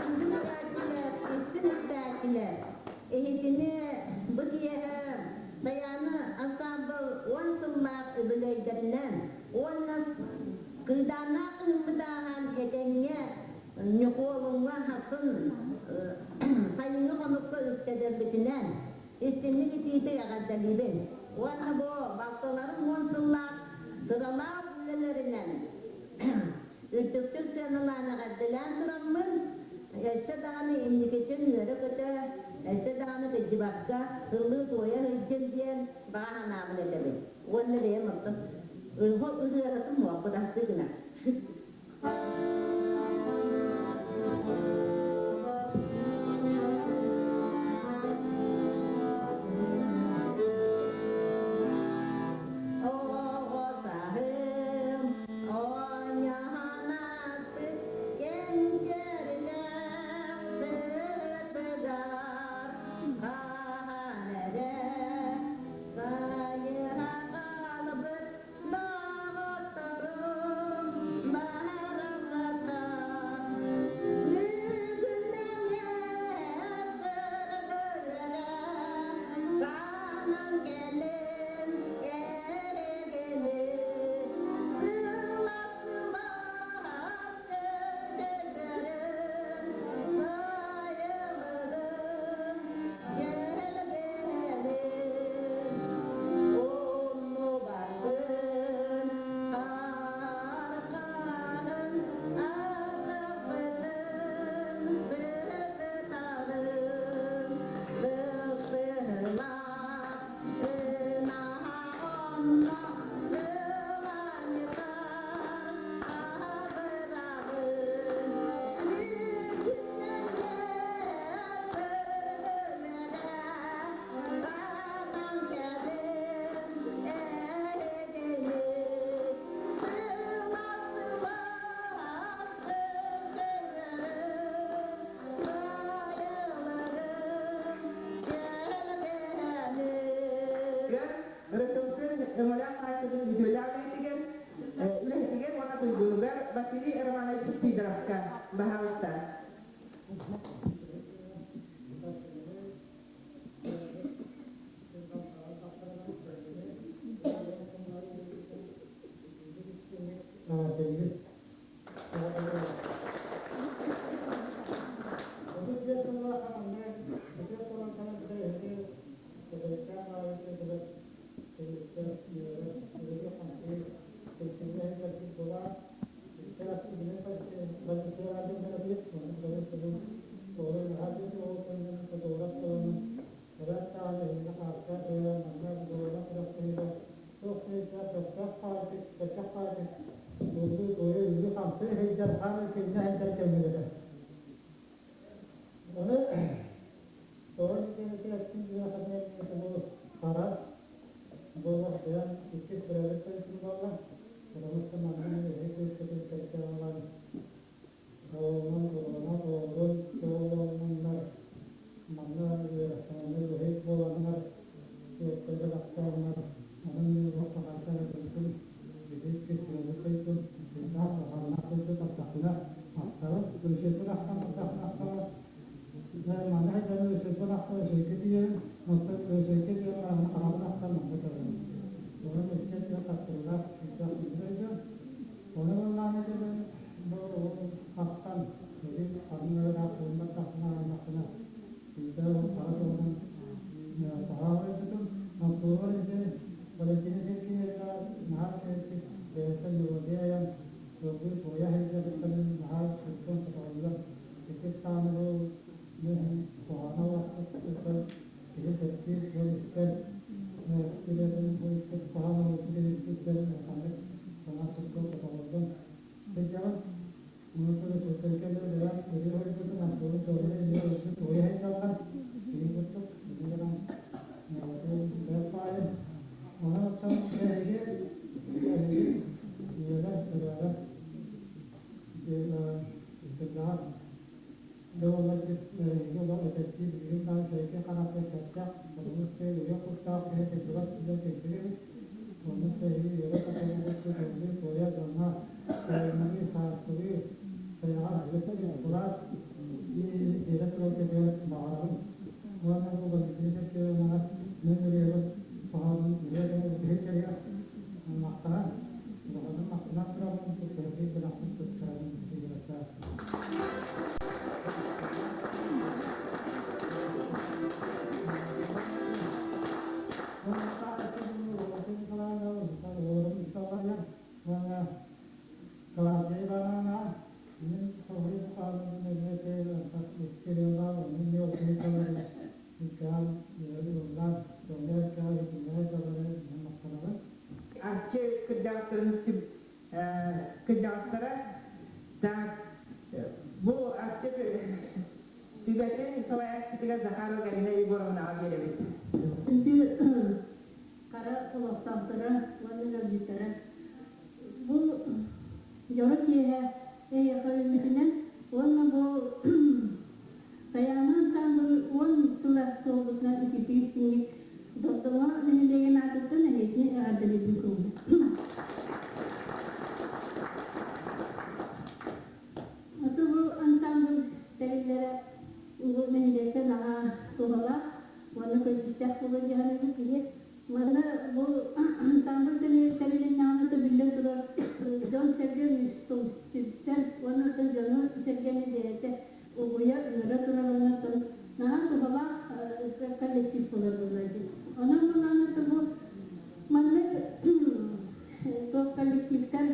Күндү көрөөччүлэр, истиҥ истээччилэр, эһигини бу киэһэ Сайаана ансаамбыл уон сыллаах үбүлүөйдэринэн уонна кыыдааннаах кыһыммыт ааһан этэҥҥэ Ньукуолуҥҥа хассын сайыҥҥы хонукка үктэнэрбитинэн истиҥник итиитик эҕэрдэлиибин уонна бу балтыларым уон сыллаах сыралаах үлэлэринэн үрдүктүк сыаналаан эҕэрдэлээн тураммын, өссө даҕаны инникитин үөрэ-көтө, өссө даҕаны кыдьыбакка ыллыы-туойа сылдьын диэн баҕа санаабын этэбин. Уонна бэйэм оттон ырыаһытым буолбут астыы гына. Оҕо саһым оонньоһонаспыт кэнчэрилээх сырытыгар хаһан эрэ сайыһа хаалбыт доҕотторум баһарахсаттар бүгүн эмиэ сырдырара санаан кэлин эһигини сылап-сылаас көрдөрөрүм сайылыгым дьэлгэним Оннубатын арқанын атақпытын сытытарын быстыһылаах ынаҕа онно сыланньытар абыраҕын Сатан кэлин эһигини сылас-сылас көрдөрөрүм сайылыгым дьэлгэним. Рсфср өҥөлөөх хаһаайыстыбатын үтүөлээх үлэһитигэр, үлэһитигэр уонна туйгунугар Василий Романович Сидоровка, баһаалыста. Дьон кэлбит. Онно тэһии үөрэ көтө көҥүл туойа дьоҥҥо сайыҥҥы, сааскылыы сайаҕас кылаас биэрэ тураргытыгар баҕарабын. Уонна бу Валентина Сергеевнаҕа мин ырыабыт хоһоонун ырыа гына бүтэһик кэлиэх махтанан, улаханнык махтанан турабын, кыракый бэлэхпин туттарабын сыыйарга. Клавдия Ивановна, мин соһуйа сатаабын Арчы кырдьаҕастарын кырдьаҕастара так бу Арчы сүбэтин салайааччытыгар Захарова Галина Егоровнаҕа биэрэбит. Күндү хара олохтоохторо уонна ыалдьыттара бу дьоро киэһэ эйиэхэ үүммүтүнэн уонна бу Сайаана ансаамбыл уон сыла туолбутунан ититии истиҥник Догдоҥо нэһилиэгин аатыттан эһигини эҕэрдэлиибин кылгас. Аты бу ансаамбыл тэриллэрэ бу нэһилиэккэ наһаа туһалаах уонна көдьүүстээх буолуо дии саныыбын. Киһи манна бу ансаамбыл тэрилиннэҕинэ да биллэн турар дьон-сэргэ түмсэн уонна дьону-сэргэни бэйэтэ угуйа, ыҥыра турар уонна наһаа туһалаах коллектив буолар буолла дии. Онон булааны бу маннык туох коллективтар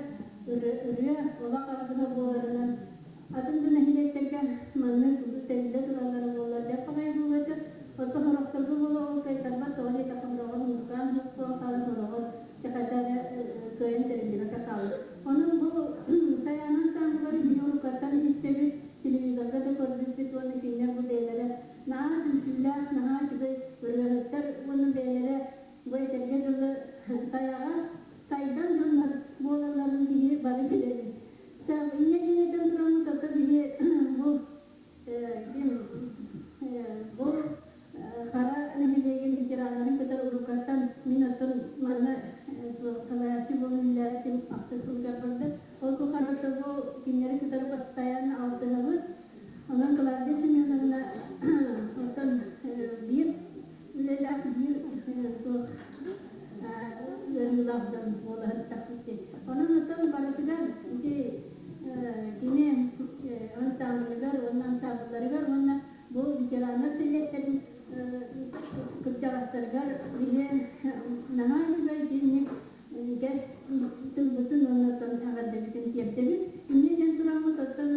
ырыа олох аргыһа буоларынан атын да нэһилиэктэргэ маннык тэриллэ тураллара буоллар бэрт баҕайы буолуо этэ. Оттон сорохторго буола ол кыайтарбат тоҕо диэтэххэ сороҕор музыкант суох хаалан сороҕор чахайда эрэ кыайан тэриллибэккэ хаалар. Онон бу Сайаана ансаамбыллары биһи уруккаттан истэбит, телевизорга да көрбүппүт уонна кинилэр бу бэйэлэрэ наһаа түмсүүлээх, наһаа үчүгэй ырыаһыттар уонна бэйэлэрэ бу этэргэ дылы сайаҕас, сайдан дьоннор буолалларын биһи бары билэбит. Инньэ диэн тураммыт ото биһи бу бу Хара нэһилиэгин ветераннарын кытары уруккаттан мин оттон манна салайааччы буолан үлэлээбитим ахсыс сылыгар барда. Ол тухары бу кинилэри кытары постоянно алтыһабыт. Онон Клавдия Семеновна оттон биир үлэлээх, биир туох ыарыылаах дьон буола сырыттахпыт дии. Онон оттон барытыгар ити кини ансаамбылыгар уонна ансаамбылларыгар уонна бу ветераннар сэбиэттэрин кырдьаҕастарыгар биһи наһаа үчүгэй итинник кэс тылбытын уонна оттон эҕэрдэбитин тиэрдэбит. Инньэ диэн тураммыт оттон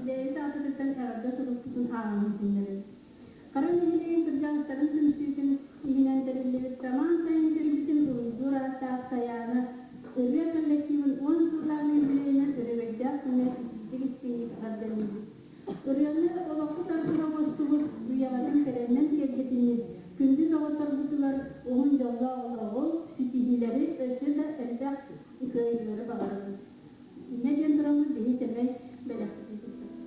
бэйэбит ааппытыттан эҕэрдэ сурукпутун ааҕан иһитиннэрэбит. Хара нэһилиэгин кырдьаҕастарын түмсүүтүн иһинэн тэриллибит самаан сайын кэлбитин уруйдуур ааттаах Сайаана ырыа коллективын уон сыллааҕы юбилейынан өрөгөйдөөх күнэ итиитик истиҥник эҕэрдэлиибит. Ырыаны олоххо тардыһа оҥостубут, үйэҕитин кэрэннэн киэргэтиҥҥит, күндү доҕотторбутугар уһун дьоллоох олоҕу, ситиһиилэри, өссө да элбэх кыайыылары баҕарабыт. Инньэ диэн тураммыт биһи сэмэй бэлэхпитин туттабыт.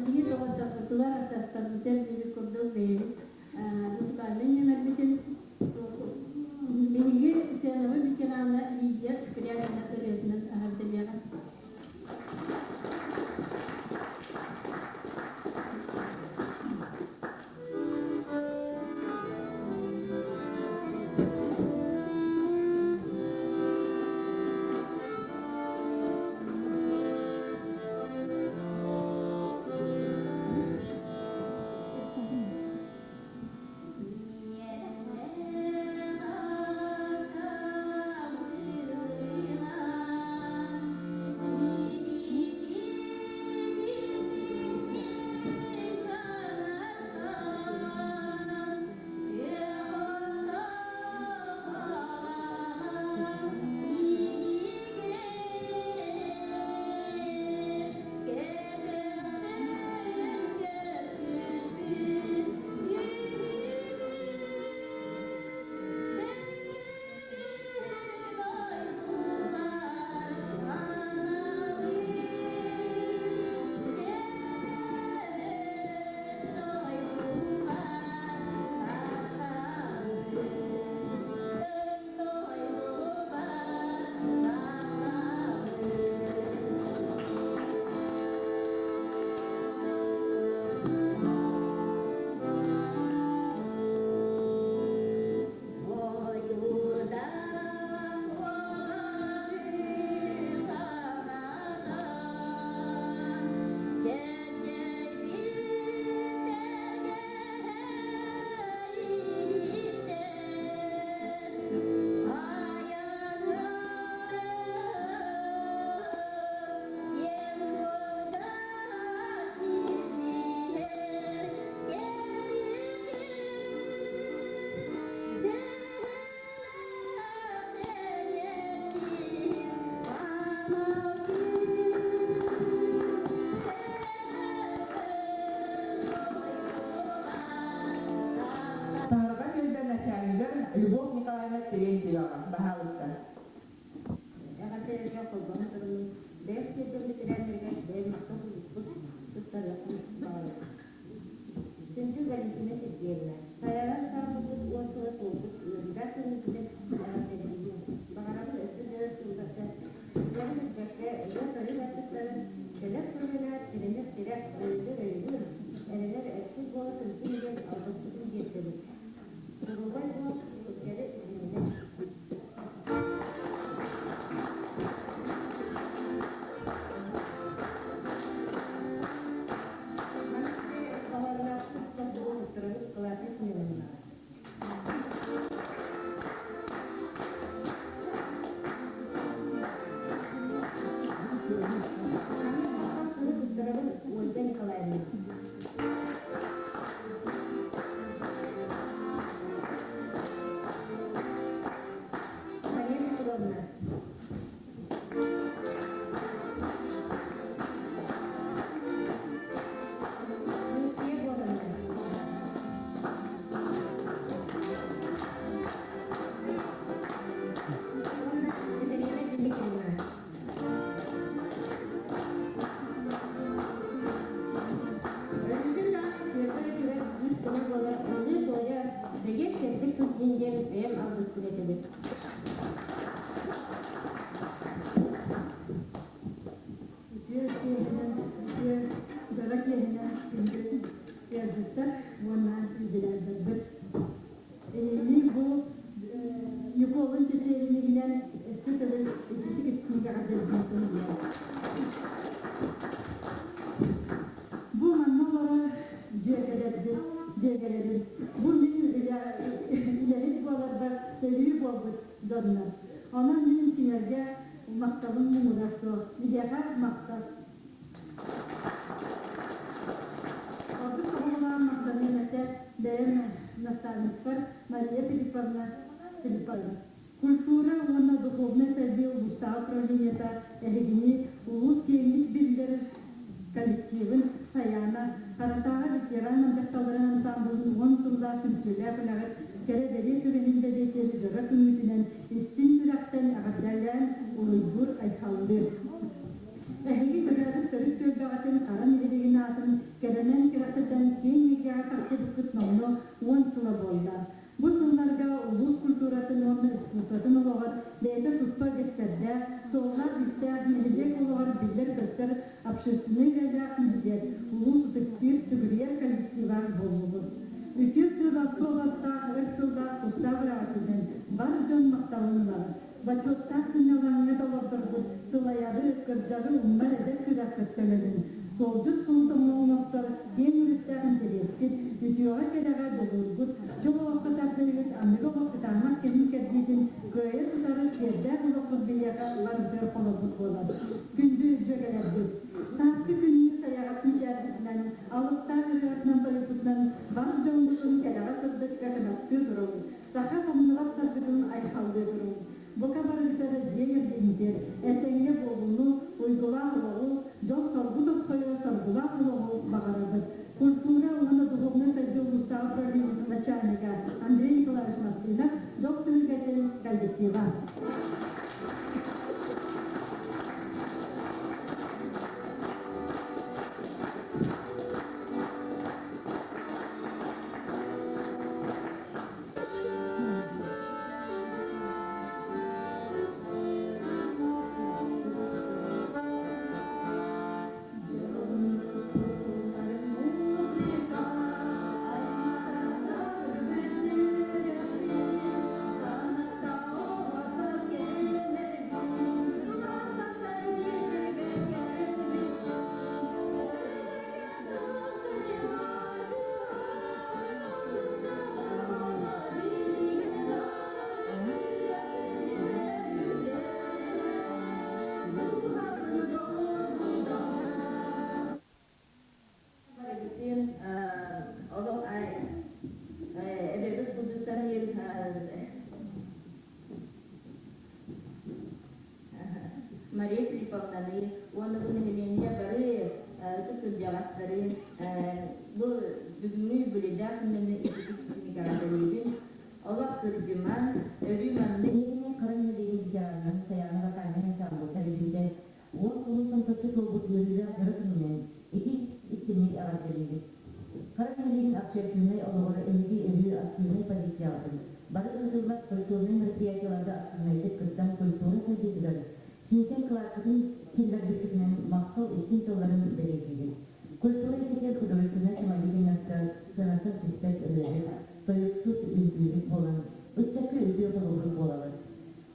Биһи доҕотторбутугар, атастарбытыгар биир курдук бэйэбит музыкальнай нүөмэрбитин биһиги сыанабыт ветерана Лидия Скрябина ырыатынан эҕэрдэлиэҕэ. түспэккэ ырыа-тойук айбыттарын кэлэр көлүөнэ тирэнэр тирэх, өйдүүр өйүүр, эрэнэр эркин буола сылдьын диэн алгыспытын тиэрдэбит. Доруобай буол, кэри үүнэ. Маннык хоһоонноохтук туттарабыт Клавдия Семеновна. Туттарабын Ольга Николаевна. Мария Петровна. Люция Егоровна. Уонна Екатерина Дмитриевна. Өрүтүн даҕаны түөртэ үчүгэй күүс-көмө буолар ыллыы-туойа бэйиэт чэбдик сылдьын диэн бэйэм алгыспын этэбин. Үтүө киэһэнэн, үтүө дьоро киэһэнэн күндү ыалдьыттар уонна юбилярдарбыт. Эһигини бу Ньукуолун чэчиэринигинэн өссө төгүл ититик истиҥ эҕэрдэлиибин Бу манна олорор дьүөгэлэрбит, дьүөгэлэрим, бу мин үлэһит буоларбар төрүү буолбут дьоннор. Онон мин кинилэргэ махталым муҥура суох. Биһиэхэ махтал. Ордук тоҕолоон махтаныам этэ бэйэм наставникпар Мария Филипповна Филиппова. Культура уонна духовнай сайдыы улуустааҕы управлениета эһигини улуус киэҥник биллэр коллективын Сайаана Харатааҕы ветеран дьахталларын ансаамбылын уон сыллаах түмсүүлээх үлэҕит кэрэ-бэлиэ түгэнин бэлиэтиир дьоро күҥҥүтүнэн истиҥ сүрэхтэн эҕэрдэлээн уруйдуур-айхаллыыр. Эһиги төрөөбүт төрүт түөлбэҕитин Хара нэһилиэгин аатын кэрэнэн кэрэхсэтэн киэҥ эйгэҕэ тахсыбыккыт номнуо уон сыла буолла. Бу сылларга улуус культуратын уонна искусствотын олоҕор бэйэтэ туспа үгэстэрдээх, суоллаах-иистээх нэһилиэк олоҕор биллэр-көстөр общественнай үлэлээх нэһилиэк, улуус ытыктыыр, сүгүрүйэр коллектива буоллубут. Үтүө суобастаах өр сыллаах тустаах үлэҕитинэн бар дьон махталын ылаҕыт. Бочуоттаах сынньалаҥҥа да олордорбут сылайары, кырдьары умнар эдэр сүрэххит төлөнүн, суолдьут сулус оҥостор киэҥ өрүттээх интэриэскит, үтүөҕэ-кэрэҕэ дьулуургут, дьол олоххо тардыһыыгыт аныгы олох кытаанах кэмин кэрдиитин кыайа тутары сиэрдээх олоххут биһиэхэ барытыгар холобур буолар. Күндү дьүөгэлэрбит! Сааскы күннүү сайаҕас мичээрбитинэн, алыптаах ырыаҕытынан-тойуккутунан бар дьоммутун кэрэҕэ-сырдыкка кынаттыы туруҥ! Саха самныбат саргытын айхаллыы туруҥ! Бука барыгытара дьиэ кэргэҥҥитигэр этэҥҥэ буолууну, уйгулаах олоҕу, дьол-соргу тосхойо соргулаах олоҕу баҕарабыт. Культура уонна духовнай сайдыы улуустааҕы управлениетын начальнига Андрей Николаевич Мартынов дьол түһүлгэтин коллектива. Барыгытын олох эбэбит курдук саныыр Мария Филипповнаны уонна бу нэһилиэнньэ бары ытык кырдьаҕастарын бу бүгүҥҥү юбилейдаах күннэрин ититик эҕэрдэлиибин. Олох кырдьымаҥ, өрүү маннык Эһигини Хара нэһилиэгин ветераннарын Сайаана вокальнай ансаамбыл тэрилтэтэ уон сылын томточчу туолбут үөрүүлээх дьоро күнүнэн ити истиҥник эҕэрдэлиибит. Хара нэһилиэгин общественнай олоҕор эһиги өрүү активнай позицияҕытын, бары ыытыллар культурнай мероприятиеларга активнайдык кыттан культура сайдыытыгар сүҥкэн кылааккытын түспэт ырыаһыт, тойуксут, үҥкүүһүт буолан, ыччакка үтүө холобур буолаҕыт.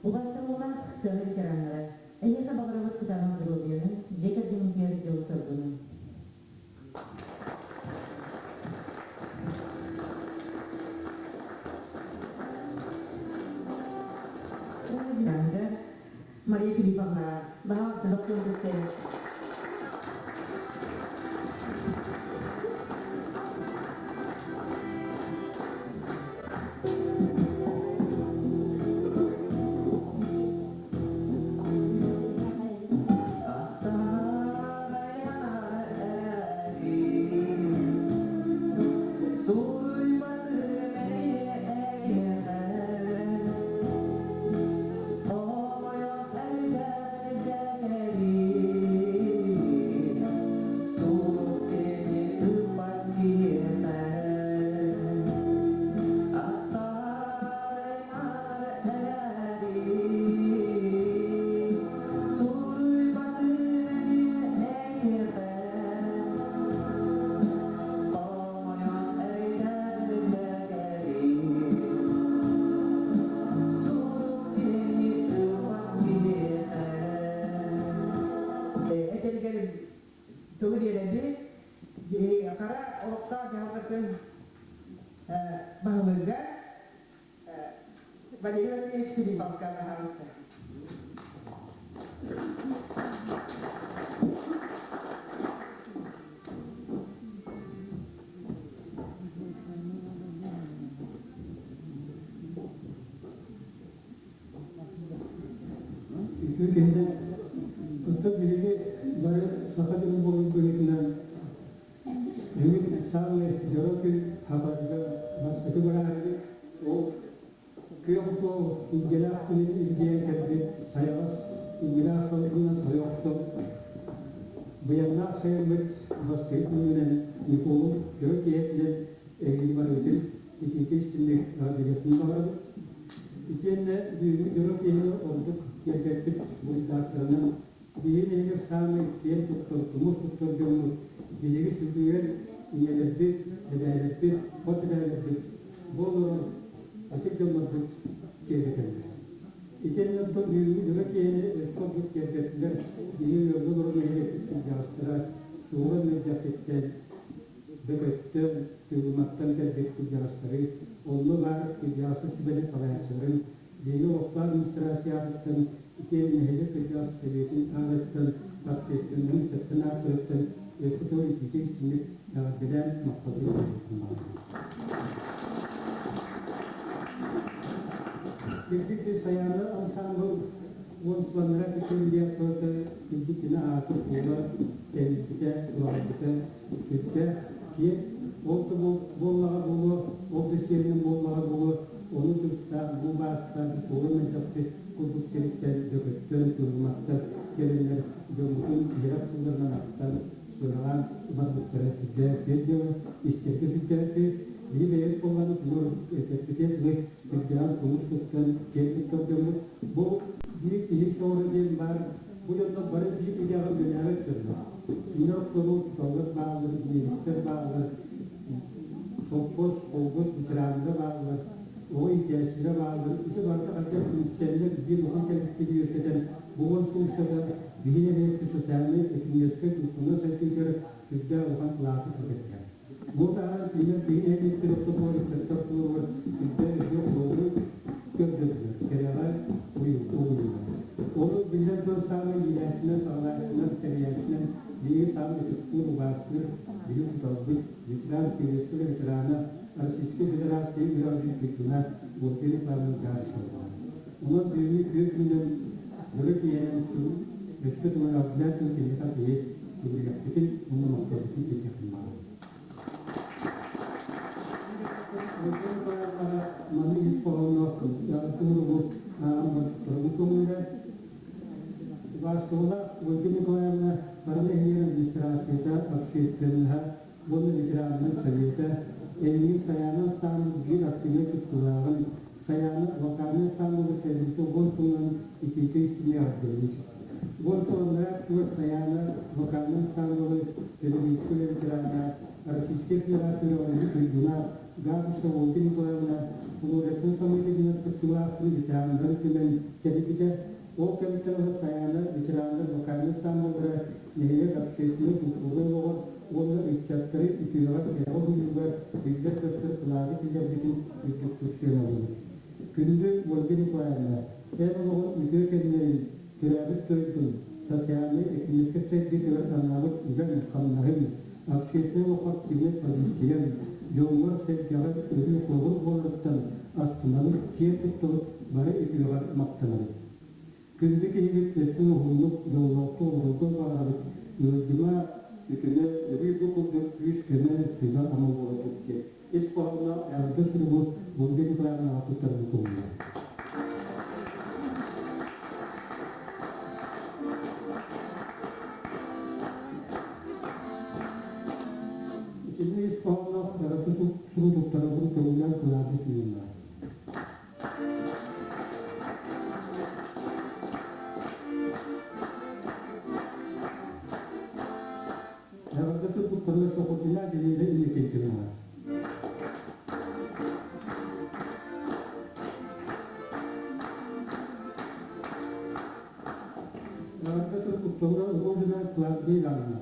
Убаастабыллаах сыана ветераннара, эһиэхэ баҕарабыт кытаанах доруобуйаны, дьиэ кэргэҥҥитигэр дьолу-соргуну. Мария Филипповна, баһаалыста дохсун түстэй. Этэригэр тылы биэрэбит. Хара олохтоох дьаһалтатын баһылыга Валерий Васильевич Филипповка баһаалыста. Үтүө киһинэн оттон биһиги бары саха дьонун буолар быһыытынан бүгүн саамай дьоро күн Хабарга бастакы бырааһынньык ол күөх суол илгэлээх күнүн илдьийэн кэлбит сайаҕас илгэлээх салгынынан сойо охсон быйаҥнаах сайыммыт бастакы күнүнэн Ньукуолун дьоро киэһэтинэн эһиги барыгытын итиитэ истинник эҕэрдэлиэхпин баҕарабыт. Итиэннэ бүгүҥҥү дьоро киһини ордук киэргэппит буруйдаахтарынан биһиги нэһилиэк саамай киэн туттар, тумус туттар дьоммут, биһиги сүгүрүйэр ийэлэрбит, эбээлэрбит, хос эбээлэрбит, бу олорор ытык дьоннорбут киэргэтэллэр. Итиэннэ оттон бүгүҥҥү дьоро киһини өссө ордук киэргэттилэр биһиги ыалга олорор нэһилиэкпит кырдьаҕастара Сууран Мэлдьэхситтэн Бөкөттөн, Тыылыматтан кэлбит кырдьаҕастары, онно баар кырдьаҕастар сүбэлэр салайааччыларын, биһиги олохтоох администрация аатыттан, итиэннэ нэһилиэк кырдьаҕас сэбиэтин аатыттан, общественнай ыччаттан ааттарыттан өссө тыл итиитик-истиҥник эҕэрдэлээн махталбын тиэрдиэхпин баҕарабын. Кырдьык Сайаана ансаамбыл уонсуланнара бүтүн кырдьык кини аата-суола тэнийбитэ, улаҕайбыта Сүрдээх киэҥ, ол да буоллаҕа буолуо, ол да сиэринэн буоллаҕа буолуо, ону тустаах бу баастаах суола мөлтөхтүк курдук сириттэн Дьөкөттөн, Тыллыматтан кэлэннэр дьоммутун иһирэх тылларынан ахтан, сыаналаан барбыттара сүрдээх үтүө дьыала, истэргэ сүрдээх үтүө. Биһи бэйэбит буоллаҕына тумур эппитигэр дылы сүрдээҕин тумус туттан, киэн туттар дьоммут. Бу биир киһи соҕура диэн баар, бу дьоннор бары биир идэҕэ үлэлээбэт дьоннор. Кинилэр ортолоро учууталлар бааллар, медиктэр бааллар, совхоз, колхоз ветераннара бааллар, оҕо иитээччилэрэ бааллар. Ити барыта хайдах түмүктэннэр биир улахан кэлэктииби үөскэтэн, бу уон сыл устата биһи нэһилиэкпит социальнай, экономическай, культурнай сайдыытыгар сүрдээх улахан кылааты киллэрдэ. Бу таһынан кинилэр биһи нэһилиэктэр ортотугар ыччаттар туругар сүрдээх үтүө холобуру көрдөрдүлэр, кэрэҕэ угуйдулар. Ону биллэн туран саамай иилээччинэн, саҕалааччынан, тэрийээччинэн биһиги саамай ытыктыыр, убаастыыр биһиги учууталбыт, ветеран приветствие ветерана Российской Федерации үөрэҕин туйгуна Ольга Николаевна Габышева. Онон бүгүҥҥү үтүө күнүнэн дьоро киэһэнэн өссө тулуйаҕытынан киһиэхэ киһи Сүгүрүйэхпитин уонна махталбытын тиэрдиэхпин баҕарабын. Маннык ис хоһоонноох туругу ааҕан барбыт көҥүлэ Убаастабылаах Ольга Николаевна Хара нэһилиэгин администрацията, общественноһа уонна ветераннар совета эйигин Сайаана ансаамбыл биир активнай кыттыылааҕын Сайаана вокальнай ансаамбылга тэрилтэ уон сылынан итиитэ истиҥник эҕэрдэлиир. Уон сыл анараа өттүгэр Сайаана вокальнай ансаамбылы педагогическай ветерана Российскай Федерация үөрэҕин туйгуна Габышева Ольга Николаевна художественнай самоединение кыттыылаах ветераннарын түмэн тэрийбитэ. Ол кэмтэн ыла Сайаана ветераннар вокальнай ансамбллара нэһилиэк общественнай культурнай олоҕор уонна ыччаттары үтүөҕэ кэрэҕэ уһуйууга биллэр-көстөр кылааты киллэрбитин үрдүктүк сыаналыыбыт. Күндү Ольга Николаевна, эн олоҕун үтүө кэмнэрин, төрөөбүт дойдуҥ социальнай-экономическай сайдыытыгар анаабыт үлэҥ-хамнаһыҥ, общественнай олоххо активнай позицияҥ, дьоҥҥор-сэргэҕэр өрүү холобур буоларыттан астынабыт, киэн туттабыт, бары үтүөҕэр махтанабыт. Күндү киһибит өссө уһуннук, дьоллоохтук олорорго баҕарабыт, ыалдьыма, үтүмэ, өрүү бу курдук күүс-көмө, сүбэ-ама буола тур диэн ис хоһоонноох эҕэрдэ суругу Ольга Николаевнаҕа туттарбыт көҥүлэ. Итинник ис хоһоонноох эҕэрдэ суругу туттарарбын көҥүллээн Клавдия Семеновна. Эҕэрдэ турбуттарына Сокурдуна Генрида Иннокентьевна. Эҕэрдэ турбуттарына Рожина Клавдия Ивановна.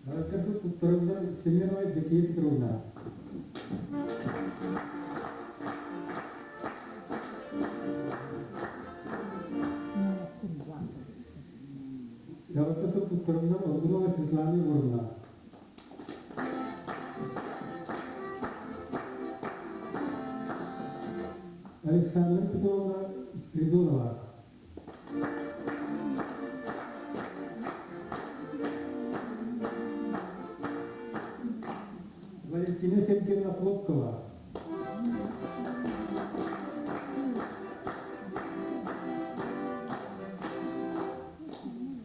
Эҕэрдэ туттарыллар Семенова Евдокия Петровна. Эҕэрдэ туттарыллар Аргунова Светлана Егоровна. Александра Петровна Спиридонова. Валентина Сергеевна Хлопкова.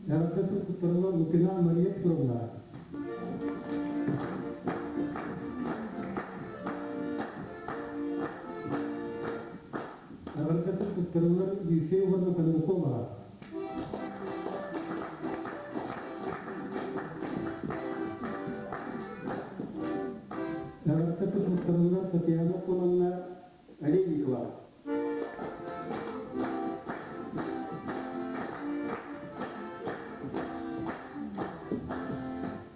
Эҕэрдэ туттарыллар Лукина Мария Петровна. Эҕэрдэ туттарыллар Люция уонна Кондакова. Эҕэрдэ туттарыллар Татьяна Коновна Олейникова.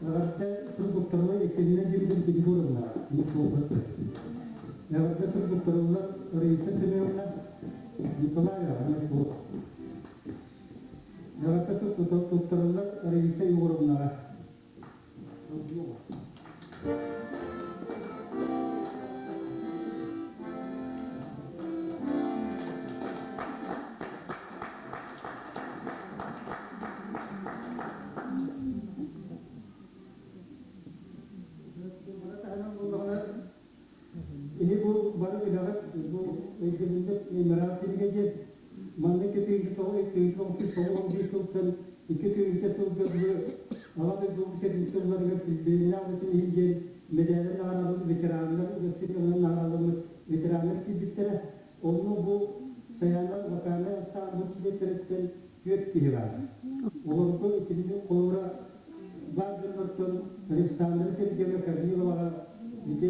Эҕэрдэ туттарыллар Екатерина Юрьевна Григорьевна. Эҕэрдэ туттарыллар Раиса Семеновна Николаева Анатолий. Эҕэрдэ туттарыллар Раиса Егоровнаҕа. Ини бу бары үлэҕит бу өйдөбүнньүк мемориал кинигэ диэн манна 299 сылтан 2 сылга дылы Аҕа дойду сэрии сылларыгар килбиэннээх үлэтин иһин диэн мэдээлин наҕараадалаах ветераннар үлэсин наҕараадаламмыт ветераннар киирбиттэрэ. Онно бу Сайаана вокальнай ансаамбыл чилиэттэриттэн түөрт киһи баар. Олорго итинник холобура баар дьоннортон Александра Сергеевна Корниловаҕа ити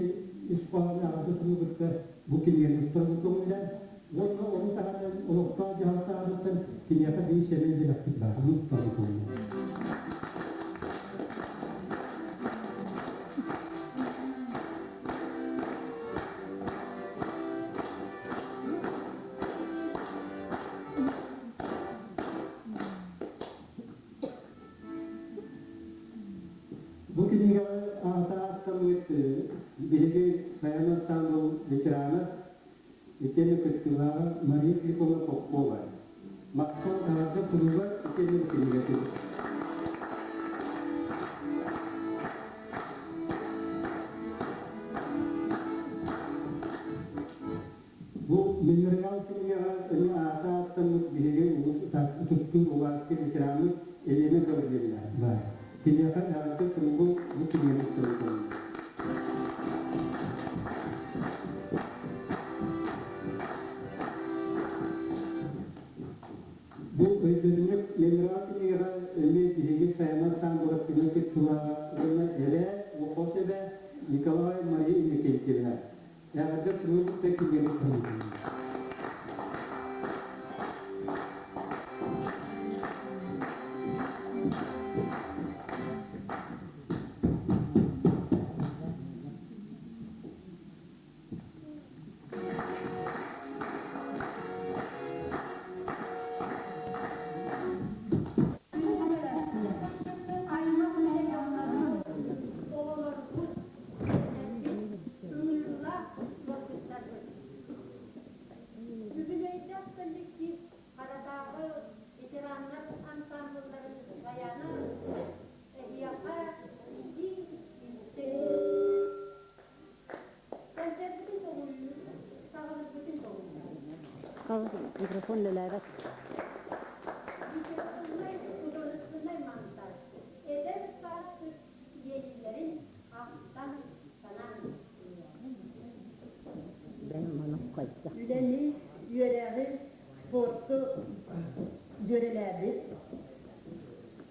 ис хоһоону аҕата суругу кытта бу кинигэни туттарбыт көҥүллээн уонна ону таһынан олохтоох дьаһалтаабыттан киниэхэ биир сэмэй бэлэхпит баар, ону туттарбыт көҥүллээн. Бу кинигэҕэ аата ааттаммыт биһиги Саян ансаамбыл ветерана итиэннэ кыттыылааҕа Мария Филипповна Попова. Махтал эҕэрдэ суруга итиэннэ кинигэтин. Бу мемориал кинигэҕэ эмиэ аата ааттаммыт биһиги улуус ытыктыыр улаатыы ветераммыт Елена Гаврильевна баар. Киниэхэ эҕэрдэ суругу бу кинигэни суруйбуппун. Бу өйдөбүнньүк мемориал кинигэҕэ эмиэ биһиги Сайыҥҥы ансаамбыла кини кыттыылааҕа уонна эбээ, хос эбээ Николай Мария Иннокентьевна эҕэрдэ суругу кытта кинигэбит таһаарбыт. Аймах миллионнарбыт, оҕолорбут, сиэннэрбит, ыҥырыылаах ыалдьыттарбыт. Үбүлүөйдээх коллектив Харатааҕы ветераннар ансамблларын баяна эһиэхэ итии истиҥ Кэнсиэрбитин көҕүлүүр, саҕалыырбытын көҕүлүүр. Микрофон үлэлээбэт. Литературнай художественнай мантар эдэр сааспыт иэйиилэрин ахтан санаан Үлэни, үөрэҕи, спорту дьүөрэлээбит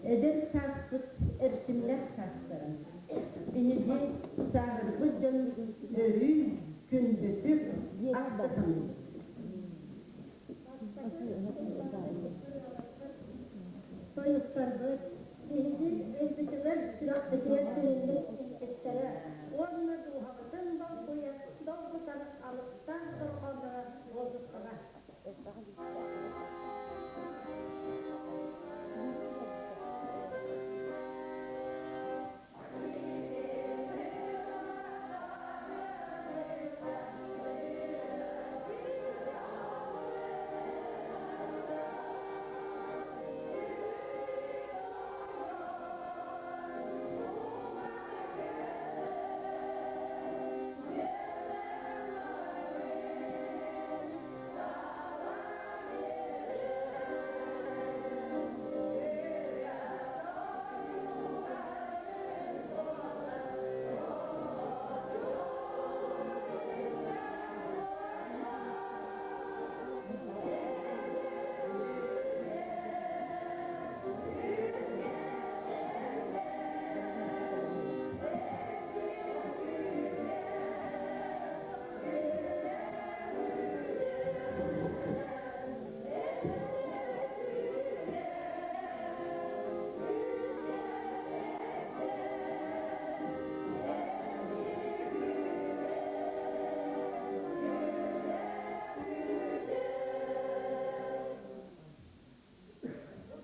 эдэр сааспыт эрчимнээх саастарын биһиги сааһырбыт дьон өрүү күндүтүк ахта саныыбыт. Тойуктарбыт биһиги өйбүтүгэр сүрэхпитигэр дириҥник иҥпиттэрэ уонна дууһабытын долгуйа долгутар алыптаах дорҕоонноро буолбуттара. Бу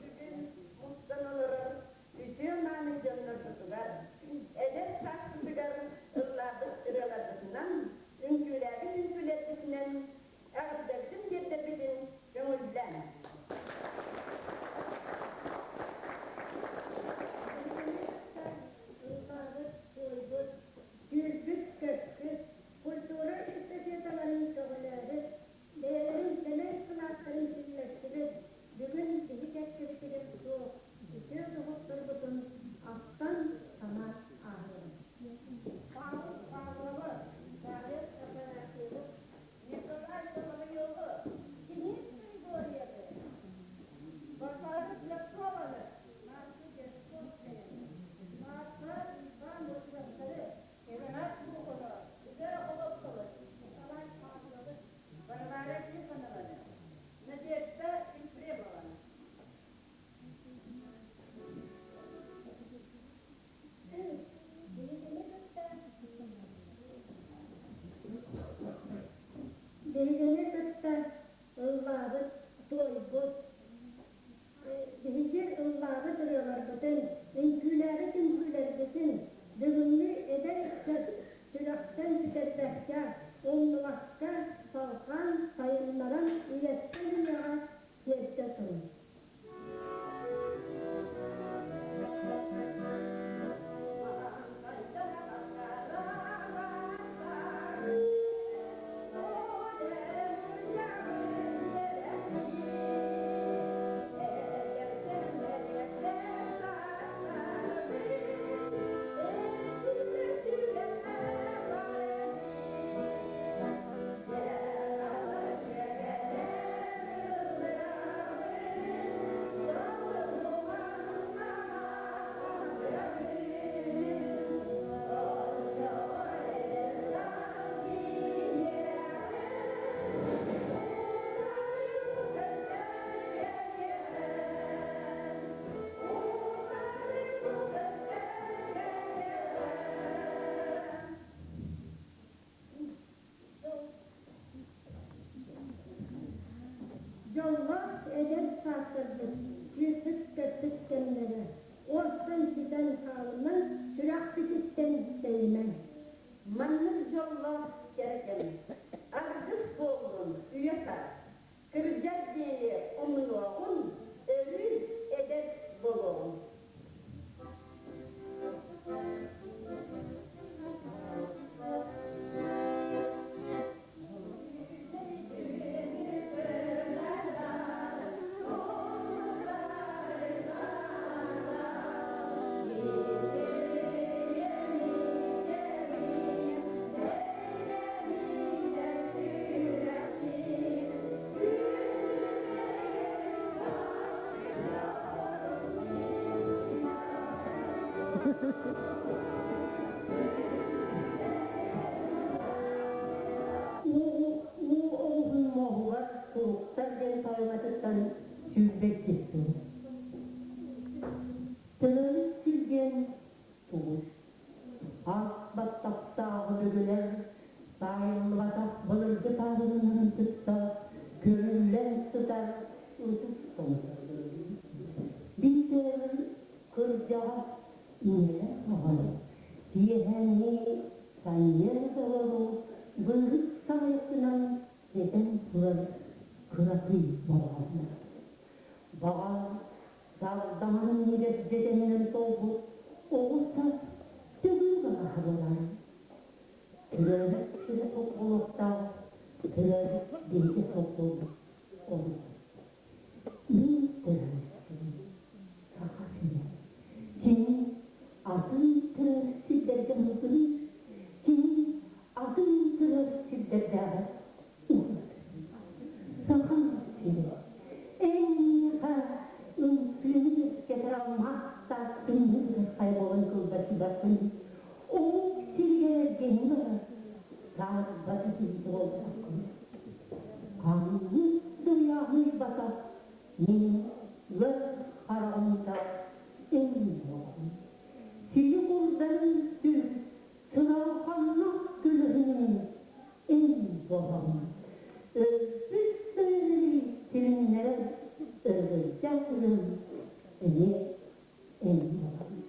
бүгүн мустан олорор үтүө-мааны дьоннорбутугар, эдэр сааспытыгар ыллаабыт ырыаларбытынан, үҥкүүлээбит үҥкүүлэрбитинэн эҕэрдэбитин тиэрдэрбитин көҥүллээҥ. Ыллаабыт, туойбут, сүүрбүт-көппүт, культура эстафеталарын көҕүлээбит, бэйэлэрин сэмэй кылааттарын киллэрсибит, бүгүн биһи кэккэбитигэр суох үтүө доҕотторбутун ахтан санаан ааһыаҕыҥ. Павел Павловы, Павел Афанасьевы, Николай Соловьевы, Денис Григорьевы, Варвара Слепцованы, Марта Дьячковскаяны, Марта Иван Осиповтары, Иван Глухова, Вера Колосовы, Николай Павловы, Варвара Тихонованы, Надежда Ефремованы. Биһигини кытта Биһигини кытта ыллаабыт, туойбут, биһиги ыллаабыт ырыаларбытын, үҥкүүлээбит үҥкүүлэрбитин бүгүҥҥү эдэр ыччат сүрэхтэн сүтэрбэккэ, умнубакка салҕаан, сайыннаран үйэттэн үйэҕэ тиэрдэ туруҥ. саастарбыт сүүрбүт-көппүт кэмнэрэ уостан сүтэн хаалымаҥ, сүрэхпититтэн тэйимэҥ. Маннык дьоллоох кэрэ кэм аргыс буоллун үйэ саас, кырдьар диэри умнуоҕун, өрүү эдэр буолуоҕун. Уу оҕуһун муоһугар суруктар диэн поэматыттан 22 сыл. Төрөөбүт сир диэн тугуй? Ас баттахтаах өбүгэлэр таайыллыбатах былыргы таабырыннарын кытта көрүллэн сытар ытык тоҥсордорун. Биитэр кырдьаҕас ийэлэр аҕай киэһээҥҥи санньыар толору быыһык саҕайытынан ситэн турар кыракый балаҕаннар. Баҕар, сардаҥанан ньирэбдэтэнинэн толбут оҕус тас төгүрүк алааһа буолаарай? Төрөөбүт сирэ суох буолуохтаах, төрөөбүт биһиги суох буолбут олус. Мин төрөөбүт сирим Саха сирэ. Кини атын төрөөбүт сирдэргэ мылтыыр, кини атын төрөөбүт сирдэрдээҕэр уһунат. Саха сирэ эйиэхэ ымсыыны үөскэтэр алмаастаах тымныы хайа буолан кылбачыйбаппын. Омук сиригэр эргэни барар, саарбата киһитэ буолбатаххын. Ханнык да ыйааһыйбатах мин ыар хараҕымда эн буолаҕын. Сири курдарын үстү, сыралҕаннах көлөһүнүм эн буолаҕын. Өлбүт да өлөрү тилиннэрэр өрөгөйдөөх ырыам эмиэ эн буолаҕын.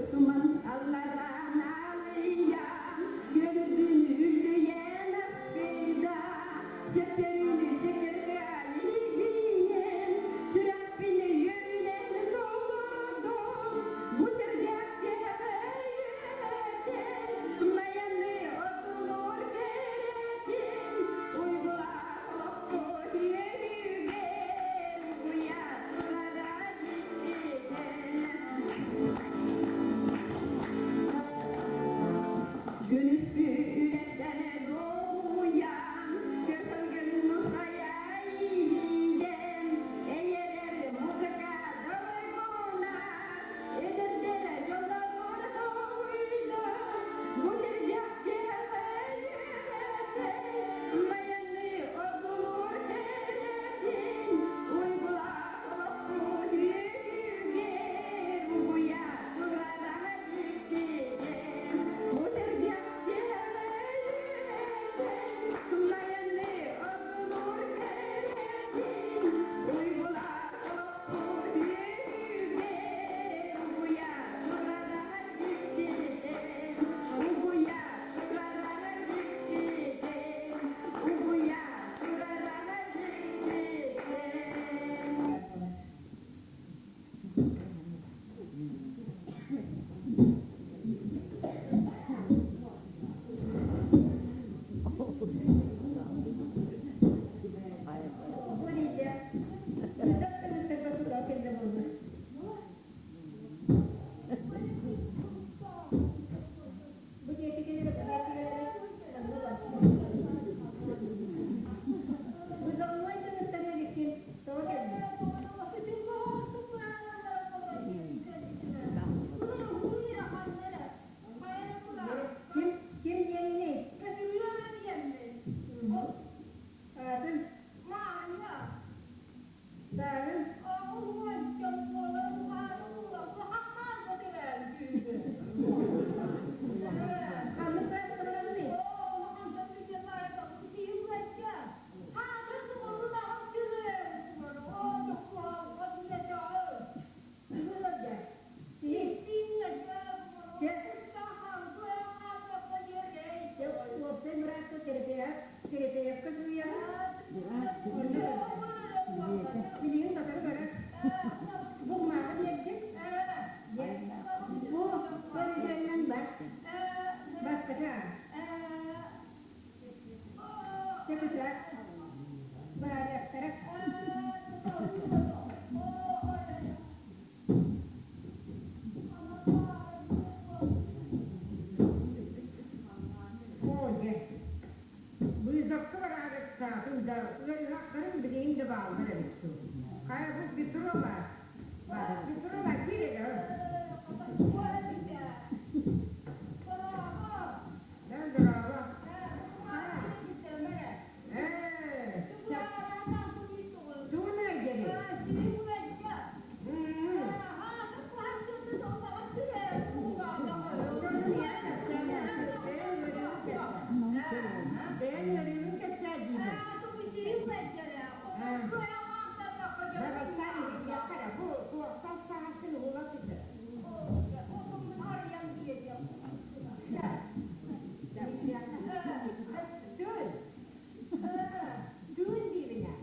Туман аллараа налыйан, Көрдүн үлүйэн аспыда, Сөпсөрүнү сөкөргө илгийэн, Сүрэхпин үөрүнэн толордум, Бу сэргэх Майаны одулуур кэрэтин, Уйгулаах олоххо үөрүүгэр, Уйа турара дьиктитин. Күнүскү үлэттэн долгуйан, Көсөлгөн нусхайа иһийэн, Эйэрэр музыка долгуна, Эдэрдэр дьоллорун толуйда, Бу сэргэх Майаны одулуур кэрэтин, Уйгулаах олохпут үөрүүгэр, Угуйа турара дьиктитин. Бу сэргэх Майаны одулуур кэрэтин, Уйгулаах олохпут үөрүүгэр, Угуйа турара дьиктитин. Угуйа турара дьиктитин. Угуйа турара дьиктитин. Ким диэҥний? Аатын? Сааһын? Ханнык быраастарданый? Уопсай бырааска Терепеевка суруйаҕын? Билигин сотору барар. Булмааҕы биэрдим. Бу көрүдүөрүнэн бар. Бастакы аан. Чөкүтүрат. Баарыахтара. Оо дьэ, быысапка бараары ыксаатым да, ыарыһахтарым билигин да бааллар эбит дуу. Хайа бу Петрова, Петрова киир эрэ. Да, здорово. Ээ, тугун дьэри? Бэйэҥ ыарыыгын кэпсээ диибин. Бабаттаан иһиллиэххэ эрэ, бу туохтан саҥарсын уһула сытар. Түн. Түн диибин ээ.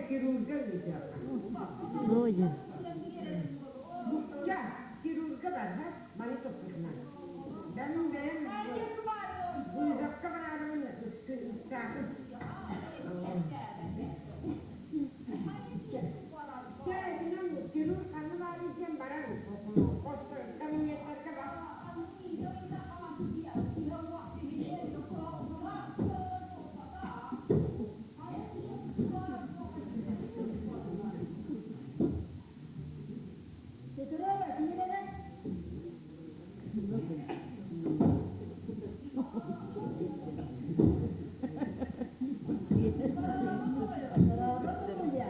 хирурга ыытыахха. Годи. Ча, хирурга бар, ха? Маны туппутунан. Бэм бэйэм вызовка бараарыбын ыксаатым. Чэ, итинэн хирург ханна баарый диэн баран, кабинеттарга бар. Петрова, киирэрэ. Дорообо, Туя.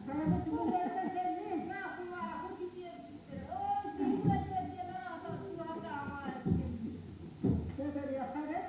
Хайа тугуйаттан кэллиҥ? Чэ, көрүөххэ бэрт.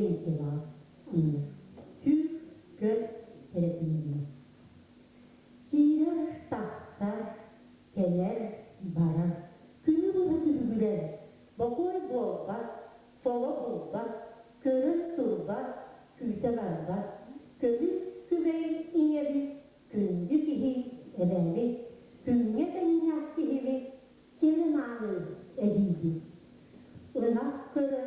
эйгэлээх анньар. Сүүр көт Тэрэпиинэ. Киирэр, тахсар, кэлэр, барар, күнү быһа түбүгүрэр, бокуой буолбат, соло булбат, көрө турбат, күүтэ барбат, көмүс күбэй ийэбит, күндү киһи эбээбит, күҥҥэ тэҥнээх киһибит, кэрэ мааны эдьиийбит. Ынах көрө,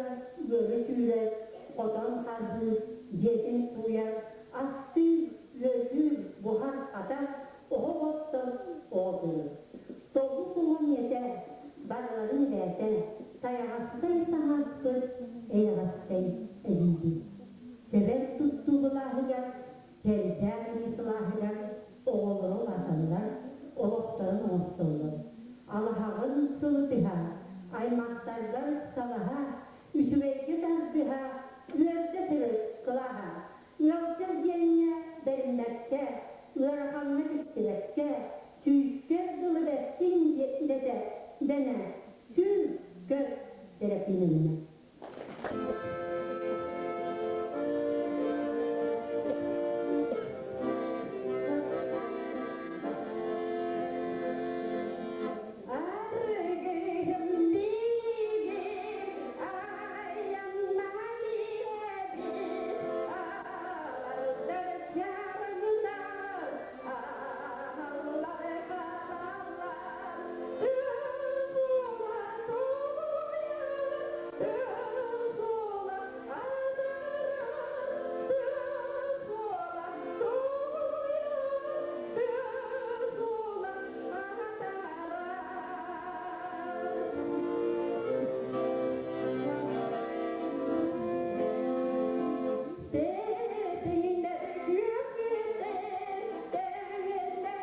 ыары сүүрэр, хотон харбыыр, дьиэтин сууйар, астыыр, үөллүүр, буһар-хатар, оһох оттор, оҕо көрөр. Тобук уҥун ийэтэ, барыларын эбээтэ, сайаҕастай таҥаспыт, эйэҕэстэй эдьиийбит. Чэбэр туттуу былааһыгар, чэрдээх илии сылааһыгар оҕолоро улааталлар, олохторун оҥостоллор. Алаһаҕын сылытыһа, аймахтаргар салаһа, үчүгэйгэ тардыһа, үөрдэ сырыт кылааһа. Ыалдьар диэҥҥэ бэриммэккэ, ыарахаҥҥа тиксибэккэ, сүүскэр дылы бэттиҥ дэтэ дэнэ, сүүр көр Тэрэпиинэннэ. Аргыһым биигин айаннаан иһэбит, алардар чарыҥнар, ааллар хааллар, тыал суола туойар, тыал суола атаарар, тыал суола туойар, тыал суола атаарар. Тэтиҥнэр күөхпүтэр, тэҥнэҕэ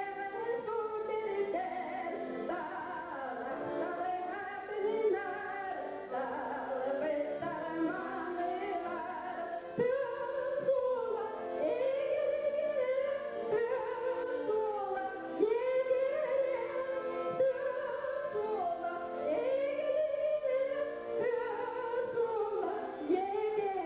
сутүрдэр, талахтары хатыҥнар, талбыттар маанылар, тыал суола эгэлгэ, тыал суола егерэ, тыал суола эгэлгэ, тыал суола егерэ.